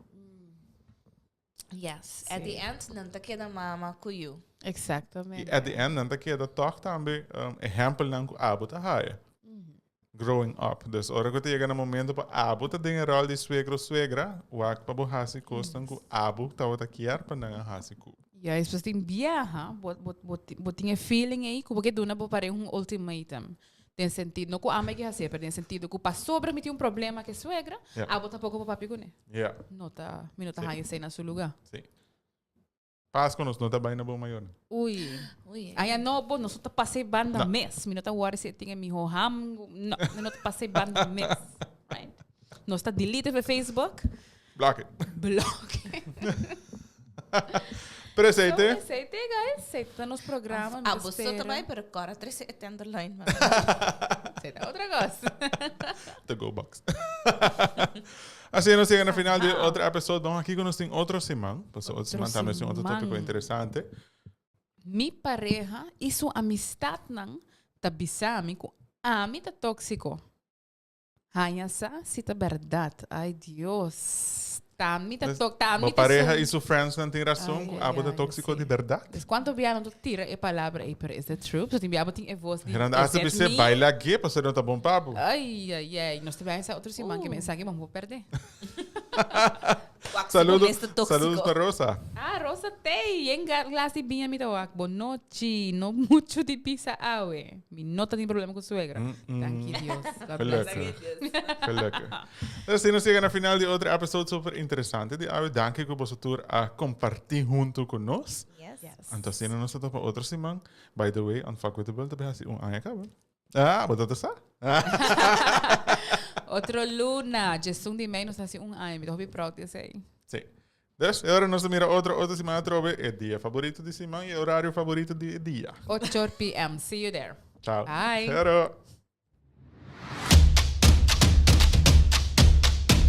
Yes. At the end nan ta keda mama ku yu. Exactamente. I at the end nan ta keda tòg tambe ehèmpelnan ku abo ta haya. Growing up. Dus ora ku ta yega na momento pa abo ta den e ròl di suegro suegra, wak pa bo hasi kosnan ku abo tabata kier pa nan a hasi ku bo. Ja, despues tin biaha, bo, bo, bo, bo tin e feeling ei ku bo ke duna bo pareha un ultimatum. Den sentido, no ku amo e ke hasié, pero den sentido ku pasobra mi tin un problema ku e suegra, Ja. abo tampoko por papia kuné. Ja. No ta, mi no ta Sí. haña esei na su lugá. Sí. Pasco nos no ta bai na bo mayornan. Ui. Ui. Aña nobo nos no ta pasa e banda No. mes. Mi no ta worry si e tin e miho ham. No, mi no ta pasa e banda mes. Right? Nos ta delete e Facebook. Block it. Block. Pero esei So, te. esei te, guys. Esei ta nos programa. Mi Ah, ta bo so ta spera. bai, pero kora trese e tenderloin, man. Esei ta otra cos. The go box. Asina nos yega na final di otro episode. Bon, aki ku nos tin otro siman. Paso otro siman tambe tin otro tópiko interesante. Mi pareha i su amistatnan ta bisa mi ku ami ta tóksiko. Haña sa si ta bèrdat. Ai Dios. Ta mi ta tok, ta mi Bo ta pareha su. i su friendsnan tin rason ku abo ta tóksiko di bèrdat? Des kuantu bia no ta tira e palabra ei, pero is the truth? So tin bia bo tin e vos di Gerando hasta is it bis'é me? baila ge pasobra no ta bon pa bo. Ai, ai, ai. Nos ta bai sa otro siman ke mensahe bo por pèrdè. Wak si bo Saludo, mes ta tóksiko. saludos pa Rosa. Ah, Rosa tei. Yen glas di biña mi ta wak. Bon nochi. No mucho di bisa awe. Mi no ta tin problema cu suegra. Danki Dios. God bless you. Gelukkig. Gelukkig. Dus nos yega na final di otro episode super interesante di awe. Danki cu boso tur a comparti hunto cu nos. Yes. Yes. Anto asina nos ta topa otro siman. By the way, Unfuckwithable ta bay haci un aña caba. Ah, bo ta sa? Otro luna, djesun di mei nos ta haci un aña. Mi ta hopi proud di esey. Sí. Dus, e ora nos ta mira otro otro siman atrobe, e dia favorito di siman y e horario favorito di e dia. Ocho or PM. See you there. Ciao. Bye. Pero.